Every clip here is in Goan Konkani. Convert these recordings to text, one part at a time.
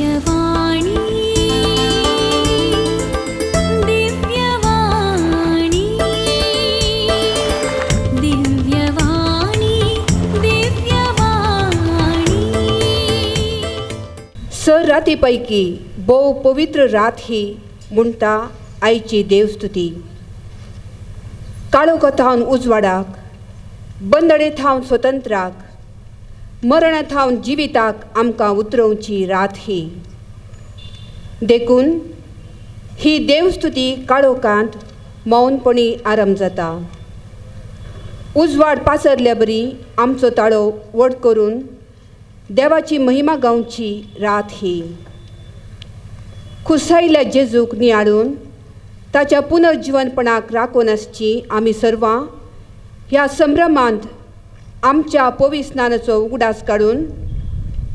दिव्यवाणी, दिव्यवाणी, दिव्यवाणी, दिव्यवाणी. स राती पैकी भोव पवित्र रात ही म्हणटा आयची देवस्तुती. काळोखा थावन उजवाडाक, बंदडे थावन स्वतंत्राक, मरणा थावन जिविताक आमकां उतरोवची रात ही. देखून ही देवस्तुती काळोखांत मौनपणी आरंभ जाता. उजवाड पासरल्या बरी आमचो ताळो व्हड करून देवाची महिमा गावची रात ही. खुसायिल्ल्या जेजूक नियाळून ताच्या पुनर्जिवनपणाक राखून आसची आमी सर्वां ह्या संभ्रमांत आमच्या पविस्नानाचो उगडास काडून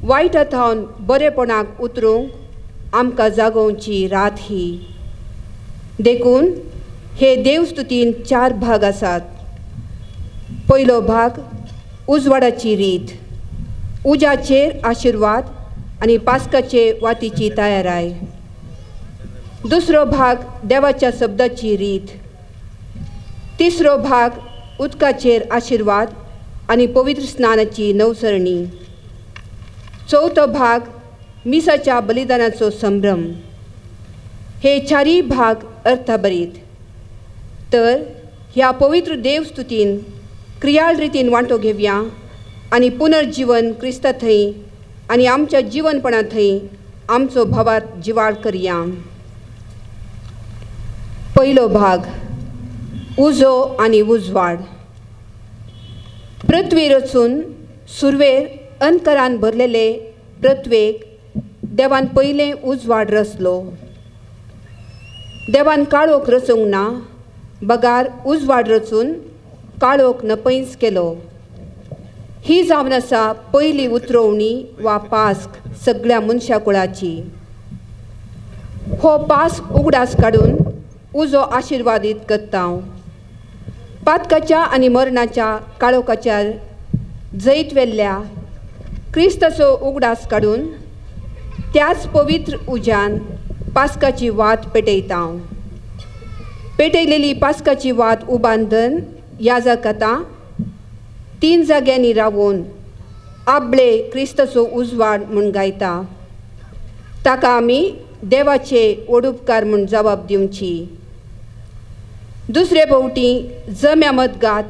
वायटा थावन बरेपणाक उतरूंक आमकां जागोवची रात ही. देखून हे देवस्तुतीन चार भाग आसात. पयलो भाग उजवाडाची रीत, उज्याचेर आशिर्वाद आनी पास्काचे वातीची तयाराय. दुसरो भाग देवाच्या शब्दाची रीत. तिसरो भाग उदकाचेर आशिर्वाद आनी पवित्र स्नानाची नवसरणी. चवथो भाग मिसाच्या बलिदानाचो संभ्रम. हे चारीय भाग अर्थभरीत. तर ह्या पवित्र देवस्तुतीन क्रियाळ रितीन वांटो घेवया आनी पुनर्जिवन क्रिस्ता थंय आनी आमच्या जिवनपणा थंय आमचो भावात जिवाळ करया. पयलो भाग उजो आनी उजवाड. पृथ्वी रचून सुरवेर अंतरान भरलेले पृथ्वेक देवान पयलें उजवाड रचलो. देवान काळोख रचूंक ना, बगार उजवाड रचून काळोख नपयंच केलो. ही जावन आसा पयली उतरोवणी वा पास्क सगळ्या मनशा कुळाची. हो पास्क उगडास काडून उजो आशिर्वादीत करता. पातकाच्या आनी मरणाच्या काळोखाच्या जैत वेल्ल्या क्रिस्ताचो उगडास काडून त्याच पवित्र उज्यान पास्काची वात पेटयता. पेटयलेली पास्काची वात उबांदन याजक आतां तीन जाग्यांनी रावून आपले क्रिस्ताचो उजवाड म्हूण गायता. ताका आमी देवाचे ओडुपकार म्हूण जबाब दिवची. दुसरे भोवटी जम्या मदगात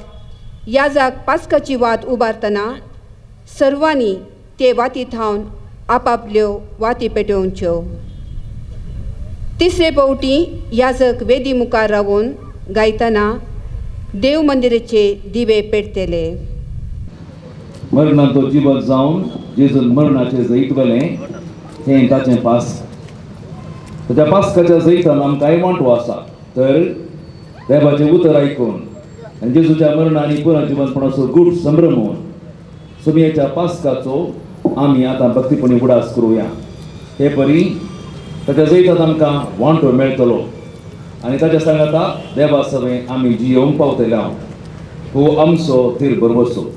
याजाक पास्काची वात उबारतना सर्वांनी ते वाती थावन आपापल्यो वाती पेटोवच्यो. तिसरे भोवटी याजक वेदी मुखार रावून गायतना देव मंदिराचे दिवे पेटतले. मरणांत जिवत जावन जेजून मरणाचें जैत वेलें हें ताचें पास. ताच्या पास्काच्या जैतान आमकां वांटो आसा. तर देवाचें उतर आयकून आनी जेजूच्या मरण आनी पुनर्जिवनपणाचो गूढ संभ्रमून सुमयेच्या पास्काचो आमी आतां भक्तीपणी उडास करुया. हे परी ताच्या जैतांत आमकां वांटो मेळटलो आनी ताच्या सांगाता देवा सवें आमी जियोवंक पावतले. हो आमचो थीर भरवसो.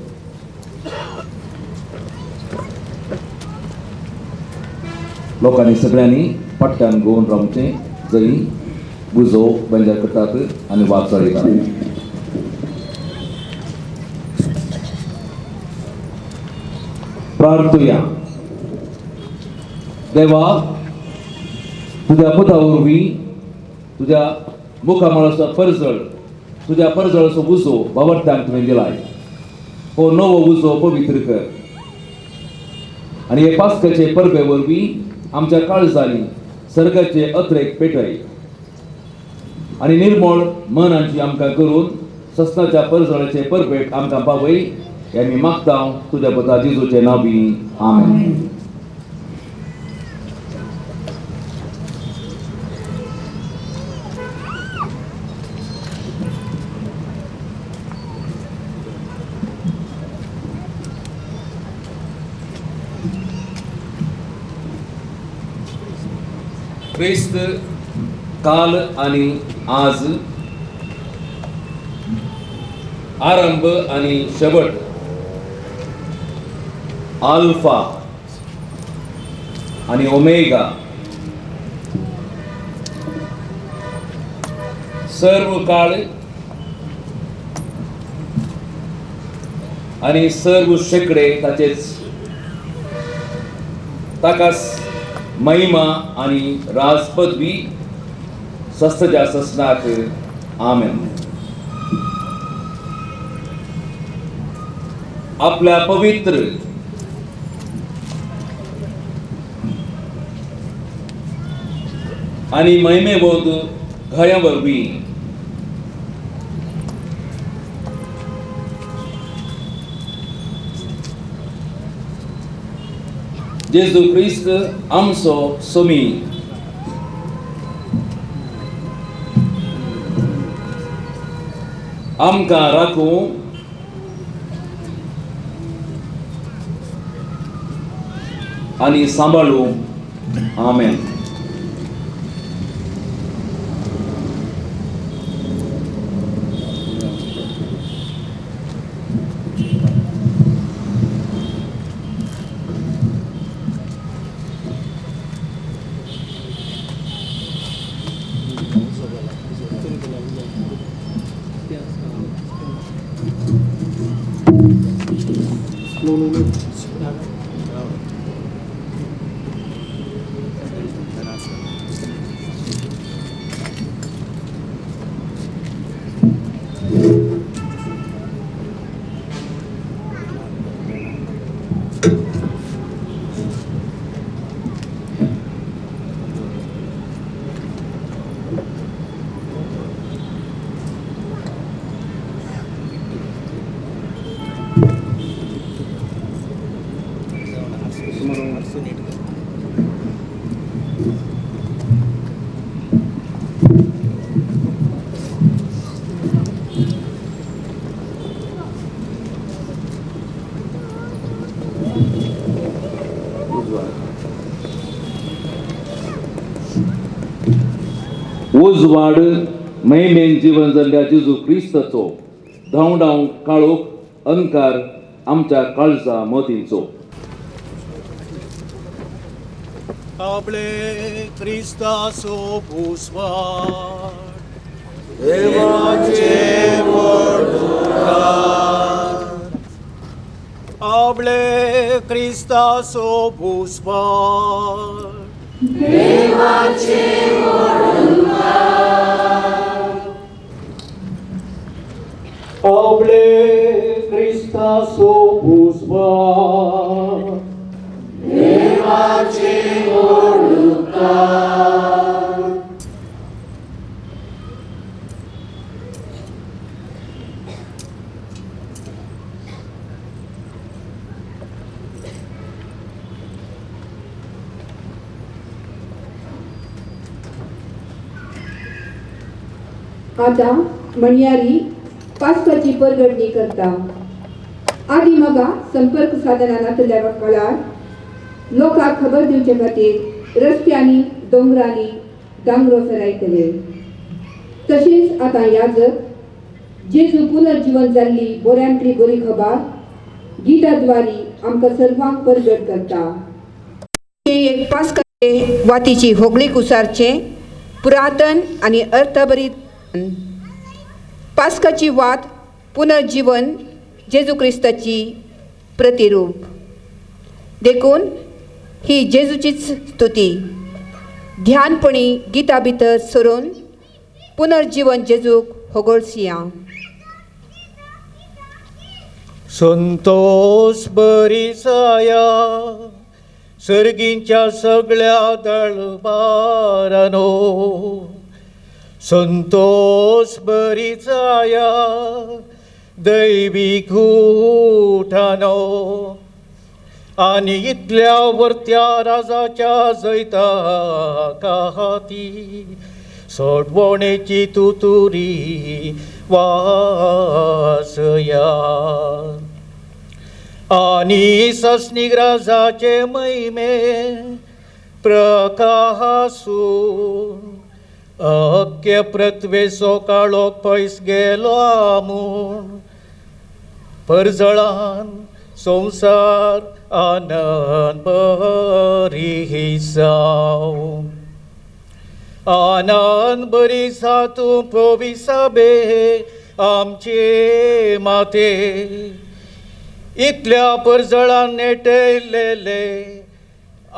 लोकांनी सगळ्यांनी पट्ट्यान गोवन रावचें जंय उजो बंजार करतात आनी वाद चलयतात. प्रार्थुया. देवा, तुज्या पुता वरवीं तुज्या मुखामळाचो परजळ, तुज्या परजळाचो उजो बावडट्यांक तुवें दिलाय. हो नवो उजो पवित्र कर आनी हे पास्काचे परबे वरवीं आमच्या काळजांनी सर्गाचे अत्रेक पेटय आनी निर्मळ मनांची आमकां करून सस्नाच्या परजळाचे परबेक आमकां पावय. हे आमी मागता तुज्या पुता जेजूचे नांवी. आमेन. क्रिस्त काल आनी आज, आरंभ आनी शेवट, आल्फा आनी ओमेगा, सर्व काळ आनी सर्व शेकडे ताचेच, ताका महिमा आनी राज पदवी सस्तच्या ससनाक. आमेन. आपल्या पवित्र आनी महिमेबोध घाया वरवीं जेजू क्रिस्त आमचो सोमी आमकां राखूं आनी सांबाळूं. आमेन. उजवाड महिमेन जीवन जाल्ल्या जेजू क्रिस्ताचो धांवडावंक काळोख अंधकार आमच्या काळजा मतींचो. आपले क्रिस्ताचो उजवाड देवाचे वरदान, आपले क्रिस्ताचो उजवाड देवाचे वरदान, आपले क्रिस्ताचो उजवाड देवाचे वरदान. आतां म्हणयारी पास्काची परगटणी करता. आदी मगा संपर्क साधनां नासल्या काळार लोकांक खबर दिवचे खातीर रस्त्यांनी दोंगरांनी दांगरो फेरायतले. तशेंच आतां याजक जेजू पुनर्जीवन जाल्ली बोऱ्यांतली बरी खबर गिताद्वारी आमकां सर्वांक परगट करता. एक पास्काचे वातीची होगळीक उसारचें पुरातन आनी अर्थभरीत पास्काची वात पुनर्जीवन जेजू क्रिस्ताची प्रतिरूप. देखून ही जेजूचीच स्तुती ध्यानपणी गिता भितर सरून पुनर्जीवन जेजूक होगोळसिया. संतोष बरी साया सर्गींच्या सगळ्या दळबारानो, संतोष बरी जाया दैवी घुठानो, आनी इतल्या वरत्या राजाच्या जैता काहाती सोडवणेची तुतुरी वासया. आनी सस्निक राजाचे महिमे प्रकासून अक्य पृथ्वेचो काळोख पयस गेलो म्हूण परजळान संवसार आनंद बरी जावं. आनंद बरी सा तूं पोविसाबे आमचे माते, इतल्या परजळान नेटयलेले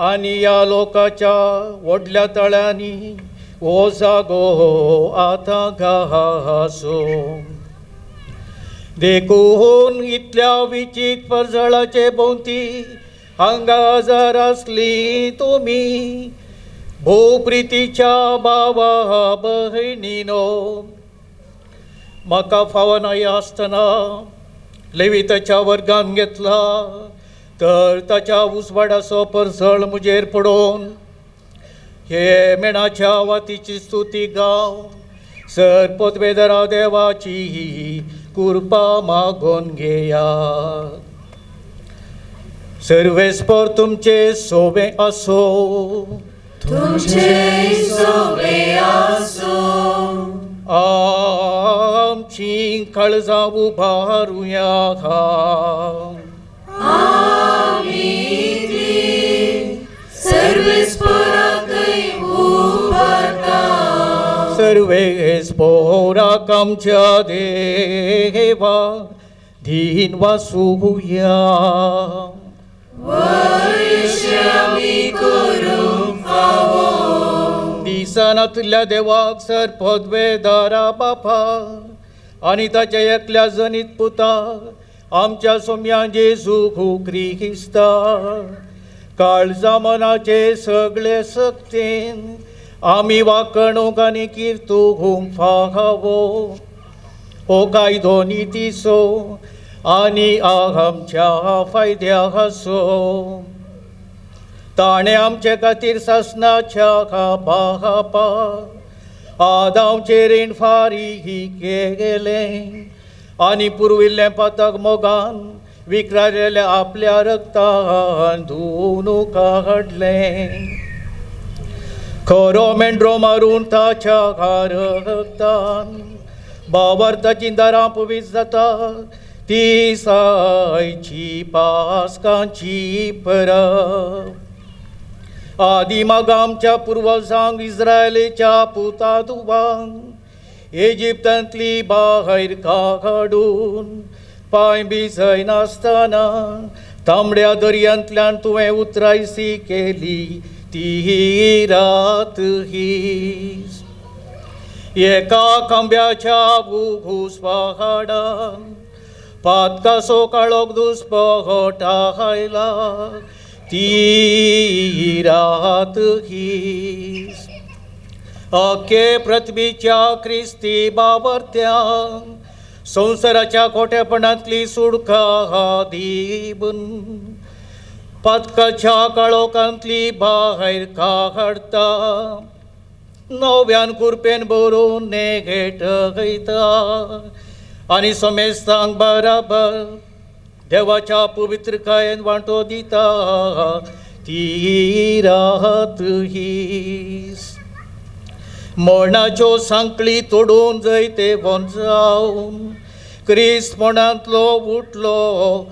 आनी ह्या लोकाच्या व्हडल्या तळ्यांनी हो जागो आतां घासो. देखून इतल्या विचीत परजळाचे भोंवती हांगा जर आसली तुमी भोव प्रितीच्या भावा भयणीनो, म्हाका फावना आसतना लेविताच्या वर्गान घेतला तर ताच्या उजवाडाचो परजळ म्हजेर पडोवन हे मेणाच्या वातीची स्तुती गाव सर पोतवेदरा देवाची कृपा मागोन घेया. सर्वेस्पर तुमचे सोबे आसो, तुमचे सोबे आसो. आमची काळजां उबारुया. आमी ती सर्वेस्पराकय उबारता. सर्वेस्पोराक आमच्या देवा धीन वासुया. वयशे आमी करूंक फावो. दिसनातल्या देवाक सर पदवेदारा बापा आनी ताच्या एकल्या जनीत पुता आमच्या सोम्या जेजू क्रिस्ता काळजा मनाचे सगळे सक्तेन आमी वाकणूक आनी किर्तूंक फावो हो कायदो नितीचो आनी आमच्या फायद्याचो. ताणें आमचे खातीर सासणाच्या बापा आदांवचें रीण फारीक केलें आनी पुर्विल्लें पातक मोगान विकरालेल्या आपल्या रक्तान धुवन काडलें. खरो मेंढरो मारून ताच्या रक्तान बावरताची दारां पवीत जाता ती सायची पास्कांची परब. आदिमाग आमच्या पुर्वजांक इस्रायलीच्या पुता दुबांक इजिप्तांतली भायर काडून पांय भिजयनासतना तांबड्या दर्यांतल्यान तुवें उतरायसी केली ती रात हीच. एका खांब्याच्या घुसपाहाडान पातकासो काळोख दुस्पटायला ती रात हीच. अख्खे पृथ्वीच्या क्रिस्ती बावरत्यांक संवसाराच्या खोटेपणांतली सुडका दिवन पातकाच्या काळोखांतली भायर काडता नव्यान कुरपेन भरून नेगेटयता आनी समेस्तांक बराबर देवाच्या पवित्रकायेन वांटो दिता ती रात हीच. मरणाच्यो सांकळी तोडून जैते जावन क्रिस्त मरणांतलो उठलो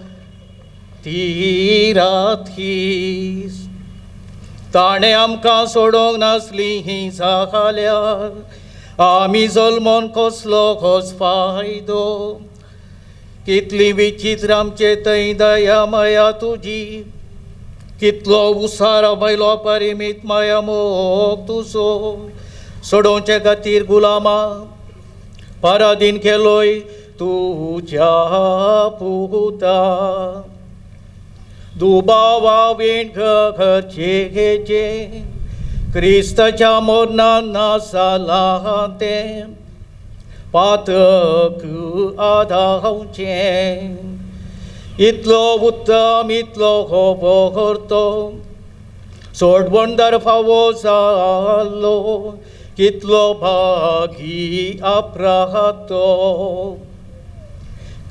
ती रात हीच. ताणें आमकां सोडोवंक नासली ही जाल्यार आमी जल्मोन कसलो खोस फायदो. कितली विचित्र आमचे थंय दया माया तुजी, कितलो उसार वयलो परिमीत माया मोग तुजो. सोडोवचे खातीर गुलामा पराधीन केलोय तुज्या पुता. दुबावा वीण घरचे घेचे क्रिस्ताच्या मरणान नासाला तें पातक आदावचें. इतलो उत्तम इतलो हो करतो सोडवणदार फावो जालो कितलो भागी अपरातो.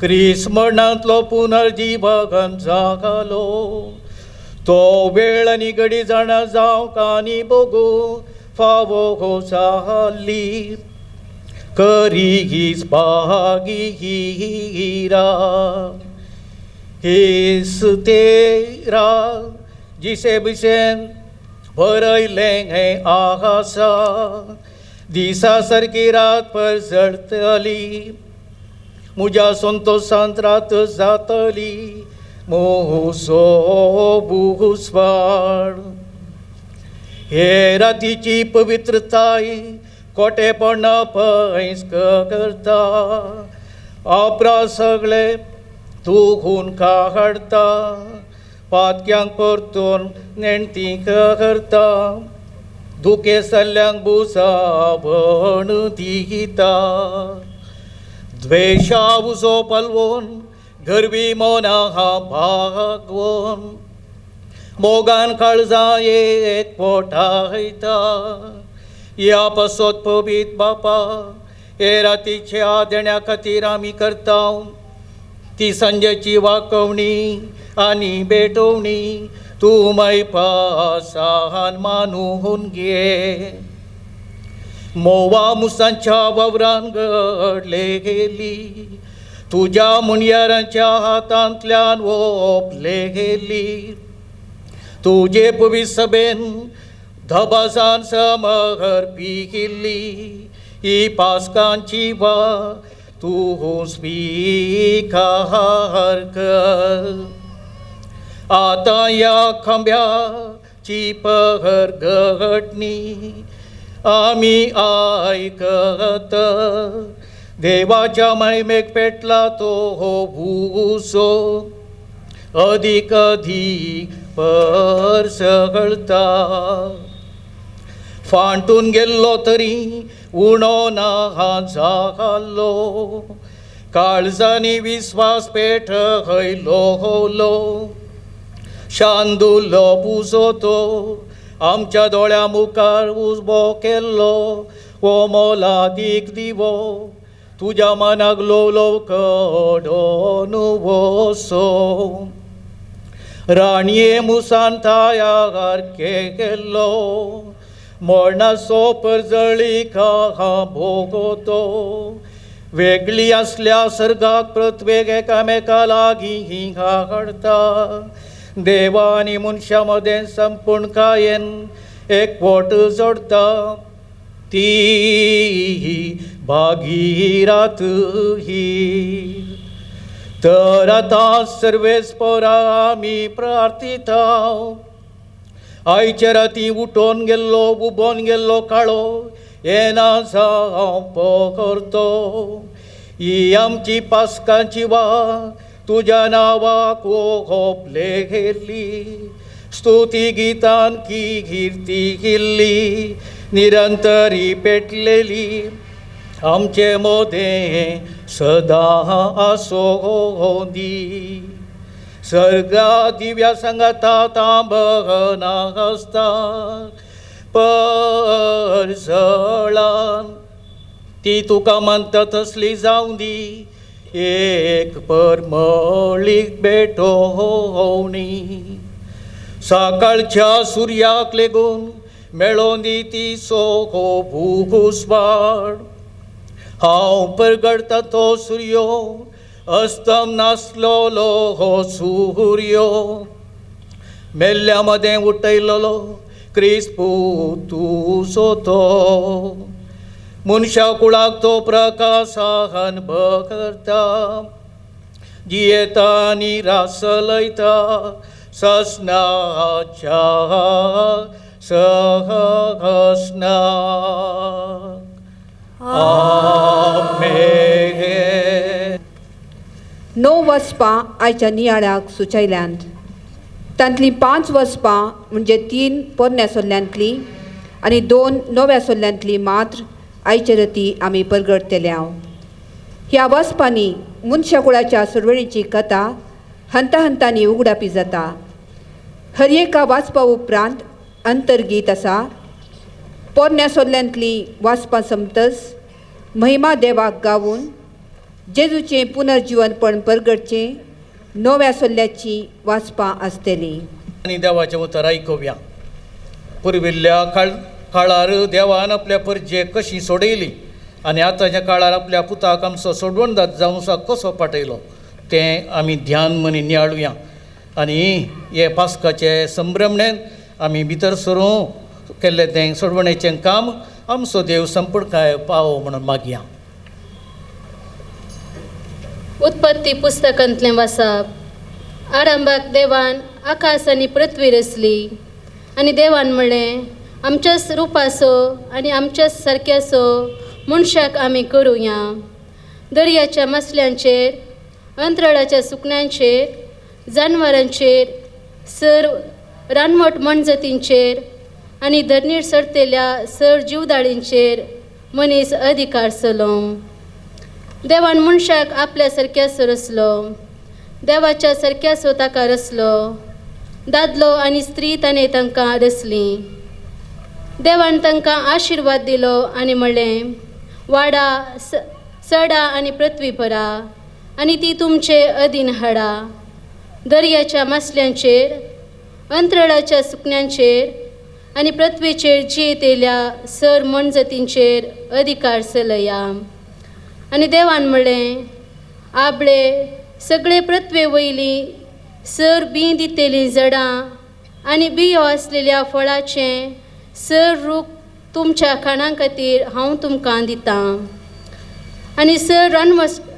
क्रिस्त मरणांतलो पुनर्जीवन जालो तो वेळ आनी घडी जाणा जावंक आनी भोगू फावो जाली करी हीच भागी हिरा. हीस तेरा जिसे बिसेन बरयलें हें आसा दिसा सारकी रात परजळटली म्हज्या संतोशांत रात जातली मोसो बुसवाड. हे रातीची पवित्रताय कोटेपणा पयस करता आपरा सगळे दुखून काडटा पातक्यांक परतून नेणती करता दुखेसल्ल्यांक बुसावण दिता द्वेशा उजो पलवून गरवी मनां भागोवन मोगान काळजां एक पोटायता. ह्या पासत पवीत बापा हे रातीच्या देण्या खातीर आमी करता ती सांजेची वाकोवणी आनी भेटवणी तूं मायपासान मानून घे. मोवा मुसांच्या वावरान घडले गेली तुज्या मुनयारांच्या हातांतल्यान ओपले गेली तुजे पवी सभेन धबासान समहर पिकिल्ली ही पासकांची वा तूं स्विकार कर. आतां ह्या खांब्याची पहर घटणी आमी आयकत देवाच्या महिमेक पेटला तो हो भुसो अदीक अदीक परसगळता. फांटून गेल्लो तरी उणो ना जालो काळजांनी विस्वास पेट हयलो होलो शांदुलो पुजो तो आमच्या दोळ्या मुखार उजबो केल्लो हो मोलादीक दिवो तुज्या मनाक ल्हव ल्हव कडोन वसो. राणये मुसान तयार केल्लो मरणाचो परजळी खा भोगतो वेगळी आसल्या सर्गाक पृथ्वेक एकामेका लागीं हाडटा देवा आनी मनशां मदें संपूर्णकायेन एकवट जोडटा ती भागीरात ही. तर आतां सर्वेस्परा आमी प्रार्थिता आयच्या राती उठोन गेल्लो उबोन गेल्लो काळो येना जावं पकरतो ही आमची पासकांची वा तुज्या नांवाक ओंपले गेल्ली स्तुती गितान की कीर्ती केल्ली निरंतरी पेटलेली आमचे मोदें सदां आसों दी. सर्गा दिव्या सांगाता तांबना आसता परजळान ती तुका मानता तसली जावं दी एक परमळीक भेटोवणी. सकाळच्या सुर्याक लेगून मेळोन दी ती सोको भुकुसवाड हांव परगडटा तो सुर्यो अस्तम नासलोलो हो सुर्यो मेल्ल्या मदें उठयलोलो क्रिस्पू तुजो तो मनशा कुळाक तो प्रकाशान भरता जियेता आनी रासलयता ससनाच्या सहस्नाक. आमेन. 9 वसपां आयच्या नियाळाक सुचयल्यांत. तांतलीं 5 वसपां म्हणजे 3 पोरण्या सोल्ल्यांतलीं आनी 2 नव्या सोल्ल्यांतलीं मात्र आयचे रती आमी परगटतल्या. ह्या वसपांनी मनशाकुळाच्या सुरवणीची कथा हंता हंतांनी उगडापी जाता. हर एका वाचपा उपरांत अंतर्गीत आसा. पोरण्या सोल्ल्यांतलीं वाचपां समतस महिमा देवाक गावून जेजूचें पुनर्जिवनपण परगटचें नव्या सोल्ल्याची वाचपां आसतलीं. आनी देवाचें उतर आयकुया. पुर्विल्ल्या काळार देवान आपल्या परजेक कशी सोडयली आनी आतांच्या काळार आपल्या पुताक आमचो सोडवणदार जावंक कसो पाठयलो तें आमी ध्यान मनी नियाळुया आनी हे पास्काचे संभ्रमणेन आमी भितर सरूं केल्लें तें सोडवणेचें काम आमचो देव संपूर्णकाय पावो म्हणून मागया. उत्पत्ती पुस्तकांतलें वाचप. आरंभाक देवान आकाश आनी पृथ्वी रचली आनी देवान म्हणलें, आमच्याच रुपाचो आनी आमच्याच सारक्याचो मनशाक आमी करुया. दर्याच्या मासल्यांचेर, अंतराळाच्या सुकण्यांचेर, जानवरांचेर, सर रानवट मनजातींचेर आनी धरणीर सरतेल्या सर जिवदाळींचेर मनीस अधिकार चलो. देवान मनशाक आपल्या सारक्याचो रचलो, देवाच्या सारक्याचो ताका रचलो. दादलो आनी स्त्री ताणें तांकां रचलीं. देवान तांकां आशिर्वाद दिलो आनी म्हणलें, वाडा सडा आनी पृथ्वी भरा आनी ती तुमचे अधीन हाडा. दर्याच्या मासल्यांचेर, अंतराळाच्या सुकण्यांचेर आनी पृथ्वीचेर जियेतल्या सर मनजातींचेर अधिकार चलया. आनी देवान म्हणलें, आबळे सगळे पृथ्वे वयली सर बीं दितेलीं जडां आनी बियो आसलेल्या फळाचें सर रूख तुमच्या खाणां खातीर हांव तुमकां दितां. आनी सर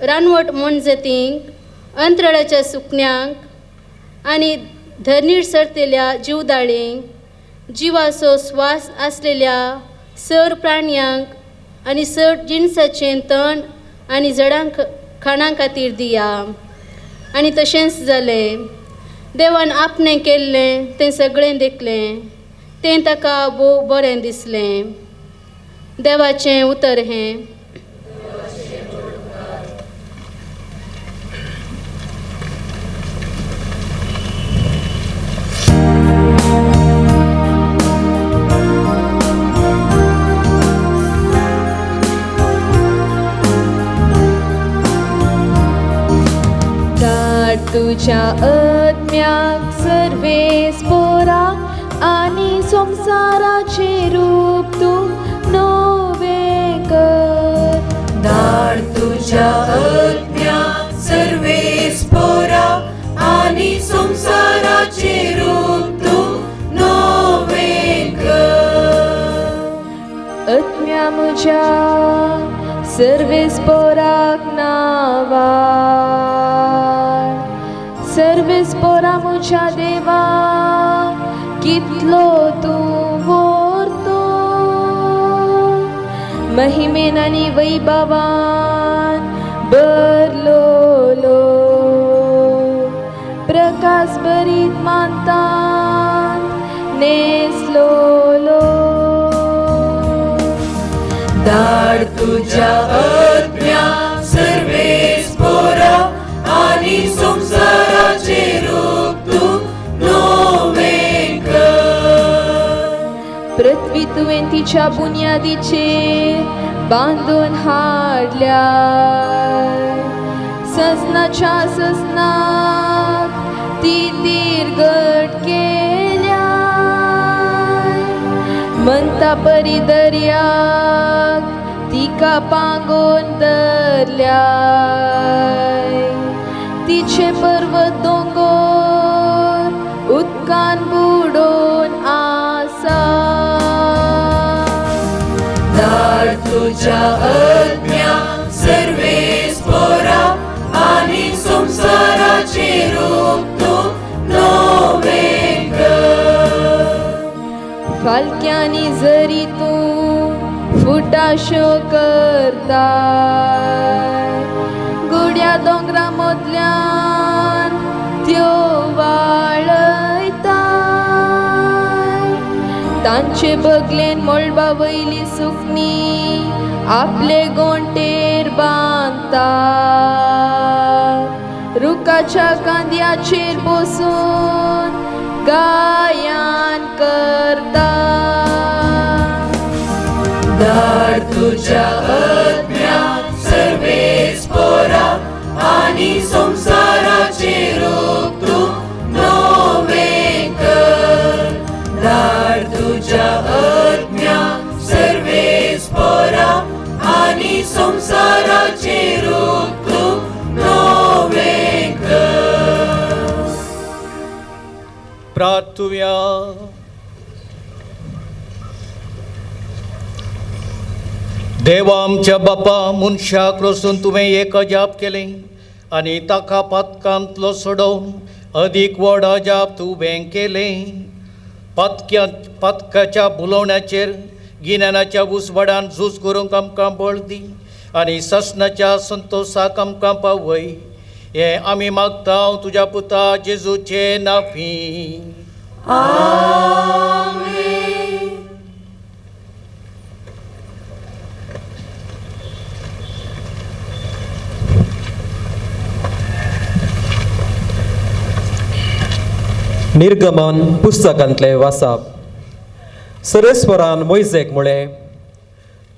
रानवट मनजातींक, अंतराळाच्या सुकण्यांक आनी धरणीर सरतेल्या जिवदाळींक, जिवाचो स्वास आसलेल्या सर प्राण्यांक आनी सर जिनसाचें तण आनी जडांक खाणां खातीर दिया. आनी तशेंच जालें. देवान आपणें केल्लें तें सगळें देखलें, तें ताका भोव बरें दिसलें. देवाचें उतर हें. तुझ्या आत्म्याक सर्वेस पोरा आनी संवसाराचें रूप तूं नवें कर. धाड तुझ्या आत्म्याक सर्वेस पोरा आनी संवसाराचें रूप तूं नवें कर. आत्म्या म्हज्या सर्वेस पोराक नांवार, सर्वेस पोरा म्हज्या देवा कितलो तूं व्हरतो. महिमेन आनी वैभवान भरलोलो, प्रकाश भरीत मानतात नेसलोलो. धाड तुझ्या आत्म्याक सर्वेस पोरा आनी संवसाराचें रूप तूं नवें कर. पृथ्वी तुवें तिच्या बुन्यादीचेर बांदून हाडल्या, सजनाच्या सजनाक ती दीर्घट केल्या. म्हणता परी दर्याक तिका पांगोवन धरल्या, तिचे पर्वत दोंगोर उदकान बुडोवन आसा. धाड तुझ्या आत्म्याक सर्वेस पोरा आनी संवसाराचें रूप तूं नवें कर. फालक्यांनी जरी तूं फुटाश्यो करता, गुड्या दोंगरा मदल्यान त्यो वाळयता. तांचे बगलेन मळबा वयली सुकणी आपले गोंटेर बांदता, रुखाच्या कांद्याचेर बसून गायन करता. धाड तुझ्या आत्म्याक सर्वेस पोरा आनी संवसाराचें रूप तूं नवें कर. धाड तुझ्या आत्म्याक सर्वेस पोरा आनी संवसाराचें रूप तूं नवें प्रार्थुया. देवा आमच्या बापा, मनशाक रसून तुवें एक अजाप केलें आनी ताका पातकांतलो सोडोवन अदीक व्हड अजाप तुवें केलें. पातकाच्या बुलोवण्याचेर गिन्यानाच्या उजवाडान झूज करूंक आमकां बळ दी आनी ससनाच्या संतोशाक आमकां पावय, हें आमी मागता तुज्या पुता जेजूचे नाफी. निर्गमन पुस्तकांतले वासाप. सरेस्वरान मोयजेक म्हळें,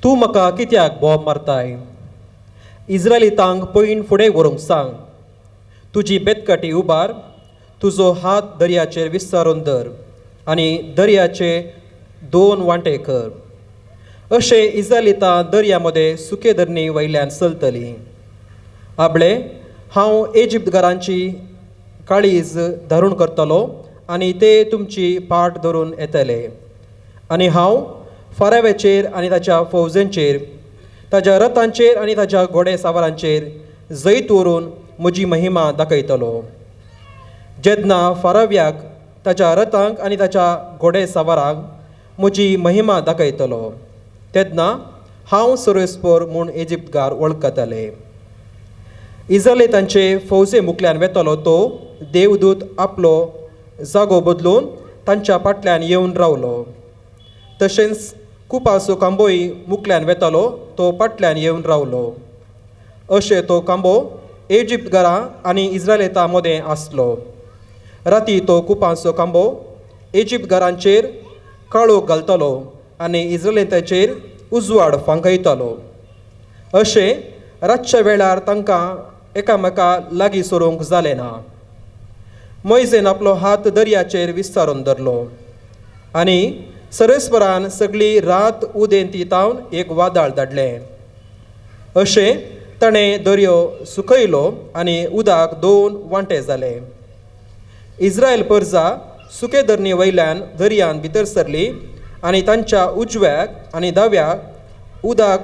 तूं म्हाका कित्याक बोब मारताय? इज्रायलितांक पयण फुडें व्हरूंक सांग. तुजी बेतकाटी उबार, तुजो हात दर्याचेर विस्तारून धर आनी दर्याचे दोन वांटे कर. अशें इज्रायलितां दर्या मदें सुके धरणी वयल्यान चलतलीं. आबळे, हांव इजिप्तकारांची काळीज धारून करतलो आनी ते तुमची पाट धरून येतले. आनी हांव फाराव्याचेर आनी ताच्या फौजेंचेर, ताच्या रथांचेर आनी ताच्या घोडे सावरांचेर जैत व्हरून म्हजी महिमा दाखयतलो. जेन्ना फाराव्याक, ताच्या रथांक आनी ताच्या घोडे सावरांक म्हजी महिमा दाखयतलो, तेन्ना हांव सर्वेस्पर म्हूण इजिप्तकार वळखतले. इज्रायलितांचे फौजे मुखल्यान वेतलो तो देवदूत आपलो जागो बदलून तांच्या फाटल्यान येवन रावलो. तशेंच कुपाचो कांबोय मुखल्यान वेतालो तो फाटल्यान येवन रावलो. अशें तो कांबो इजिप्तकारां आनी इज्रायलितां मदें आसलो. राती तो कुपांचो कांबो इजिप्तकारांचेर काळोख घालतालो आनी इज्रायलितांचेर उजवाड फांकयतालो. अशें रातच्या वेळार तांकां एकामेका लागीं सरूंक जालें ना. मोयजेन आपलो हात दर्याचेर विस्तारून धरलो आनी सरेस्वरान सगळी रात उदेंती तावन एक वादळ धाडलें. अशें ताणें दर्यो सुकयलो आनी उदक दोन वांटे जाले. इज्रायल परजा सुके धरणी वयल्यान दर्यान भितर सरली आनी तांच्या उजव्याक आनी दाव्याक उदक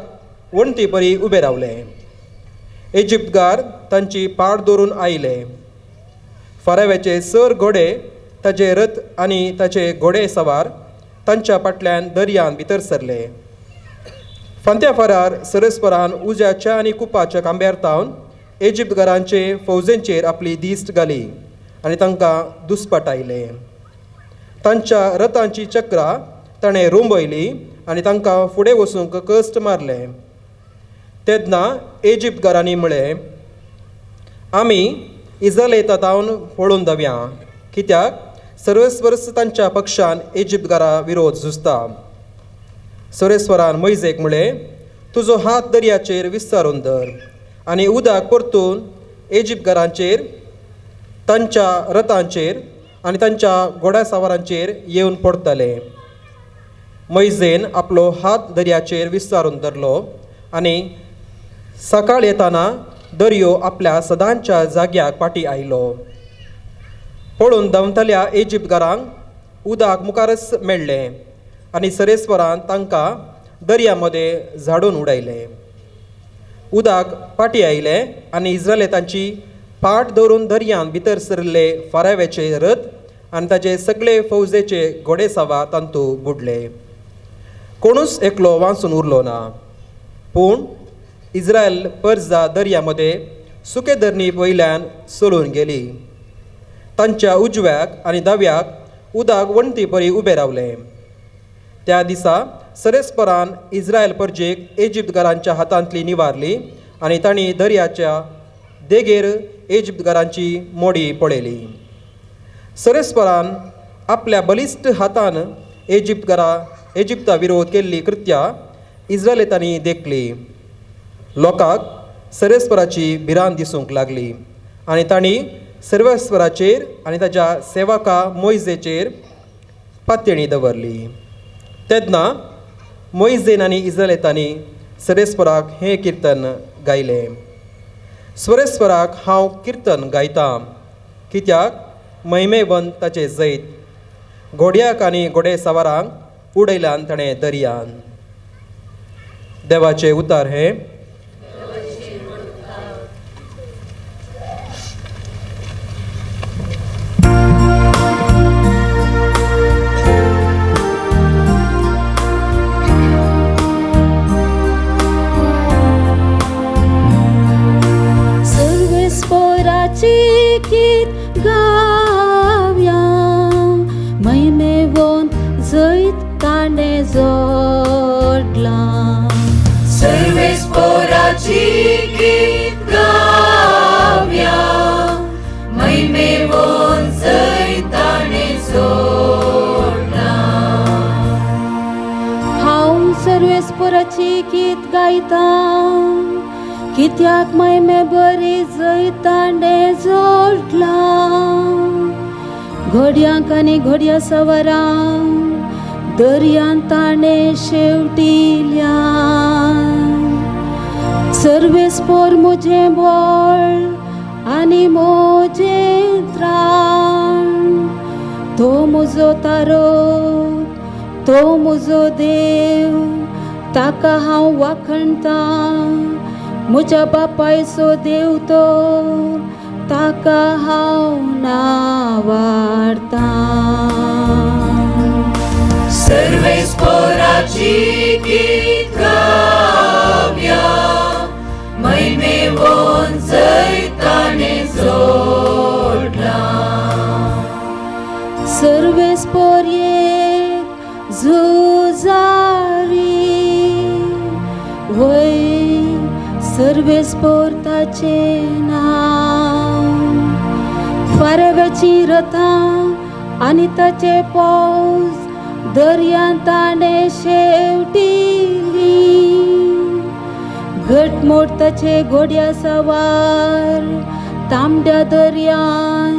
वण्टी परी उबे रावले. इजिप्तकार तांची पाड धरून आयले. फाराव्याचे सर घोडे, ताचे रथ आनी ताचे घोडे सवार तांच्या फाटल्यान दर्यान भितर सरले. फांत्या फारार सरस्परान उज्याच्या आनी कुपाच्या कांब्यार तावन इजिप्तकारांचे फौजेंचेर आपली दिश्ट घाली आनी तांकां दुस्पटायले. तांच्या रथांची चक्रां ताणें रोंबयली आनी तांकां फुडें वचूंक कश्ट मारले. तेन्ना इजिप्तकारांनी म्हळें, आमी इज्रायलितां तावन पळून धांवया, कित्याक सर्वेस्पर तांच्या पक्षान इजिप्तकारां विरोध झुजता. सर्वेस्परान मोयजेक म्हळें, तुजो हात दर्याचेर विस्तारून धर आनी उदक परतून इजिप्तकारांचेर, तांच्या रथांचेर आनी तांच्या घोड्या सावरांचेर येवन पडटले. मोयजेन आपलो हात दर्याचेर विस्तारून धरलो आनी सकाळ येताना दर्यो आपल्या सदांच्या जाग्याक फाटीं आयलो. पळून धांवतल्या इजिप्तकारांक उदक मुखारच मेळ्ळें आनी सरेस्वरान तांकां दर्या मदें झाडून उडयलें. उदक फाटीं आयलें आनी इज्रायलितांची पाट धरून दर्यान भितर सरिल्ले फाराव्याचे रथ आनी ताचे सगळे फौजेचे घोडेसवार तांतू बुडले. कोणूच एकलो वांचून उरलो ना. पूण इज्रायल परजा दर्या मदें सुके धरणी वयल्यान चलून गेली. तांच्या उजव्याक आनी दाव्याक उदक वण्टी परी उबें रावलें. त्या दिसा सरेस्परान इज्रायल परजेक इजिप्तकारांच्या हातांतली निवारली आनी तांणी दर्याच्या देगेर इजिप्तकारांची मोडी पळयली. सरेस्परान आपल्या बलिश्ट हातान इजिप्ता विरोध केल्ली कृत्या इज्रायलितांनी देखली. लोकांक सरेस्पराची भिरांत दिसूंक लागली आनी तांणी सर्वेस्पराचेर आनी ताच्या सेवका मोयजेचेर पातयेणी दवरली. तेन्ना मोयजेन आनी इज्रायलितांनी सरेस्पराक हें किर्तन गायलें. स्वरेस्वराक हांव किर्तन गायतां, कित्याक महिमेवंत ताचें जैत घोड्याक आनी घोडे सवारांक उडयल्यान ताणें दर्यान. देवाचे उतार हे. गीत गावया महिमेवोन जैत ताणें जोडलां. सर्वेस्पोराची गीत गावया महिमेवोन जैत ताणें जोडलां. हांव सर्वेस्पोराची गीत गायतां कित्याक महिमे बरी जैत ताणें जोडलां. घोड्यांक आनी घोड्या सवारांक दर्यांत ताणें शेवटिल्यान. सर्वेस्पोर म्हजें बळ आनी म्हजें त्राण, तो म्हजो तारो, तो म्हजो देव, ताका हांव वाखणतां. म्हज्या बापायचो देव तो, ताका हांव नावाडतां. सर्वेस्पोराची गीत गावया महिमेवोन जैत ताणें जोडलां. सर्वेस्पोर एक झुजारी वय, सर्वेस्पोर ताचें नांव. फारव्याची रथां आनी ताचे पावस दर्यांत ताणें शेवटिली. घटमूट ताचे घोड्या सवार तांबड्या दर्यान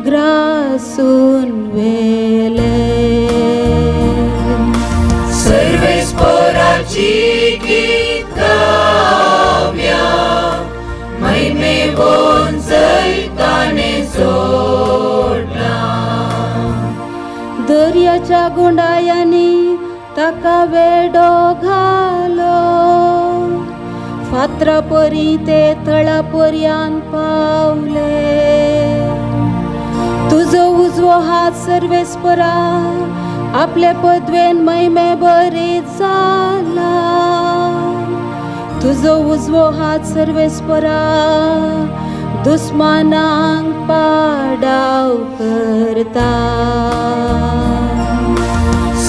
ग्रासून व्हेले. सर्वेस्पोराची गीत गावया महिमेवोन जैत ताणें जोडलां. दर्याच्या गुंडायांनी ताका वेडो घालो, फातरा परी ते तळा पर्यान पावले. तुजो उजवो हात सर्वेस्परा आपले पदवेन महिमे बरी जाला. तुजो उजवो हात सर्वेस्परा दुस्मानांक पाडाव करता.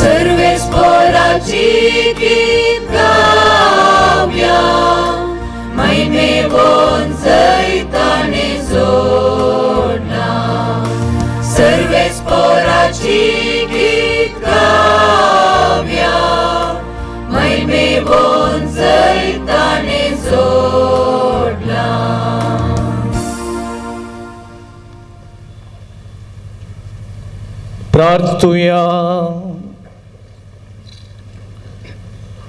सर्वेस्पोराची गीत गावया महिमेवोन जैत ताणें जोडलां. सर्वेस्पोराची गीत गावया महिमेवोन जैत ताणें जोडलां. प्रार्थुया.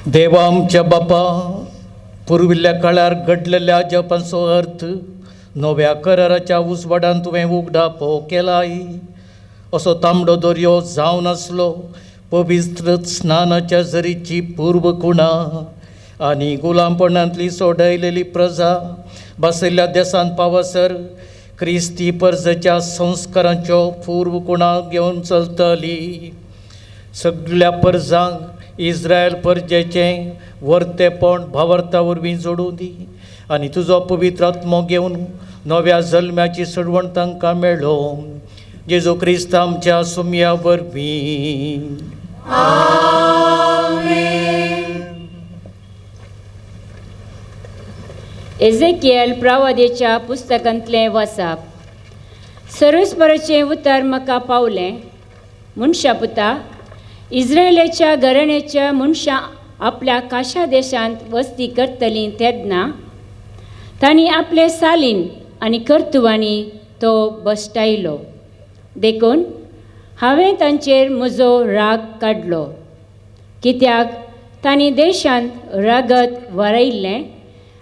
देवा आमच्या बापा, पुर्विल्ल्या काळार घडलेल्या जपांचो अर्थ नव्या कराराच्या उजवाडान तुवें उगडापो केलाय. असो तांबडो दर्यो जावन आसलो पवित्र स्नानाच्या जरीची पूर्व खुणा आनी गुलामपणांतली सोडयलेली प्रजा बसयल्ल्या देशांत पावसर क्रिस्ती परजेच्या संस्कारांच्यो पूर्व खुणा घेवन चलतली. सगळ्या परजांक इस्रायल परजेचें वर्तेपण भावार्था वरवीं जोडूं दी आनी तुजो पवित्र आत्मो घेवन नव्या जल्म्याची सोडवण तांकां मेळो. जेजू क्रिस्त आमच्या सुमया वरवीं. एझेकियल प्रवादेच्या पुस्तकांतलें वाचप. सर्वेस्पराचें उतर म्हाका पावलें, मनशा पुता, इस्रायलाच्या घराण्याच्या मनशां आपल्या काशा देशांत वस्ती करतलीं तेन्ना तांणी आपले सालीन आनी कर्तुवांनी तो बसटायलो. देखून हांवें तांचेर म्हजो राग काडलो, कित्याक तांणी देशांत रागत वारयल्लें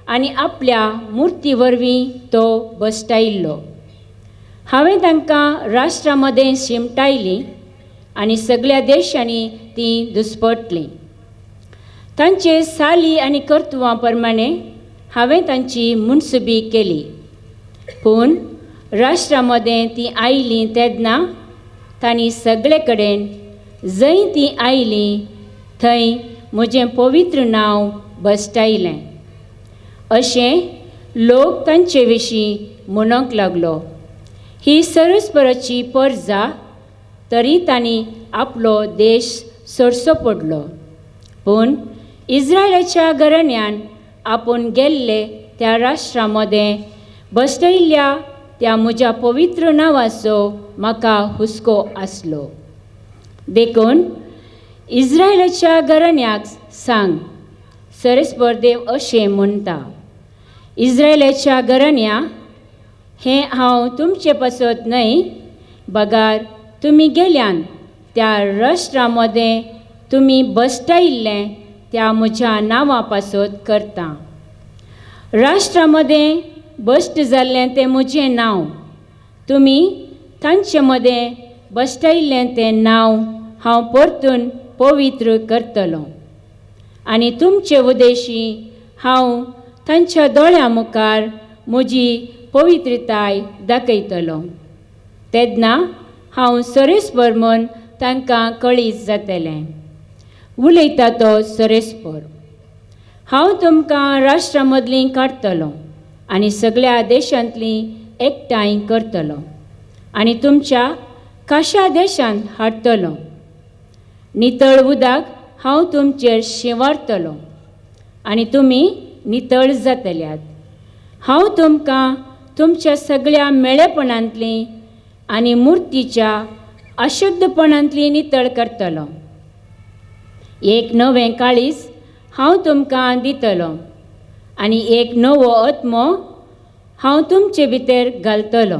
आनी आपल्या मुर्ती वरवीं तो बसटायल्लो. हांवें तांकां राष्ट्रा मदें शिमटायलीं आनी सगळ्या देशांनी तीं दुस्पटलीं. तांचे साली आनी कर्तुवां प्रमाणे हांवें तांची मुनसुबी केली. पूण राष्ट्रा मदें तीं आयलीं तेन्ना तांणी सगळे कडेन जंय तीं आयलीं थंय म्हजें पवित्र नांव बसटायलें. अशें लोक तांचे विशीं म्हणूंक लागलो, ही सरस्पराची परजा. तरी तांणी आपलो देश सोडचो पडलो. पूण इस्रायलाच्या घराण्यान आपूण गेल्ले त्या राष्ट्रा मदें बसयल्ल्या त्या म्हज्या पवित्र नांवाचो म्हाका हुस्को आसलो. देखून इस्रायलाच्या घराण्याक सांग, सरस्पर देव अशें म्हणटा, इस्रायलाच्या घराण्या, हें हांव तुमचे पासत न्हय, बगार तुमी गेल्यान त्या राष्ट्रा मदें तुमी बसटायिल्लें त्या म्हज्या नांवा पासत करता. राष्ट्रा मदें बश्ट जाल्लें तें म्हजें नांव, तुमी तांचे मदें बसटायिल्लें तें नांव हांव परतून पवित्र करतलो आनी तुमचे उदेशी हांव तांच्या दोळ्यां मुखार म्हजी पवित्रताय दाखयतलो. तेन्ना हांव सरेस्पर म्हूण तांकां कळीत जातलें. उलयता तो सरेस्पर. हांव तुमकां राष्ट्रा मदलीं काडटलो आनी सगळ्या देशांतलीं एकठांय करतलो आनी तुमच्या काशा देशांत हाडटलो. नितळ उदक हांव तुमचेर शिंवारतलो आनी तुमी नितळ जातल्यात. हांव तुमकां तुमच्या सगळ्या मेळेपणांतलीं आनी मुर्तीच्या अशुद्धपणांतलीं नितळ करतलो. एक नवें काळीज हांव तुमकां दितलो आनी एक नवो आत्मो हांव तुमचे भितर घालतलो.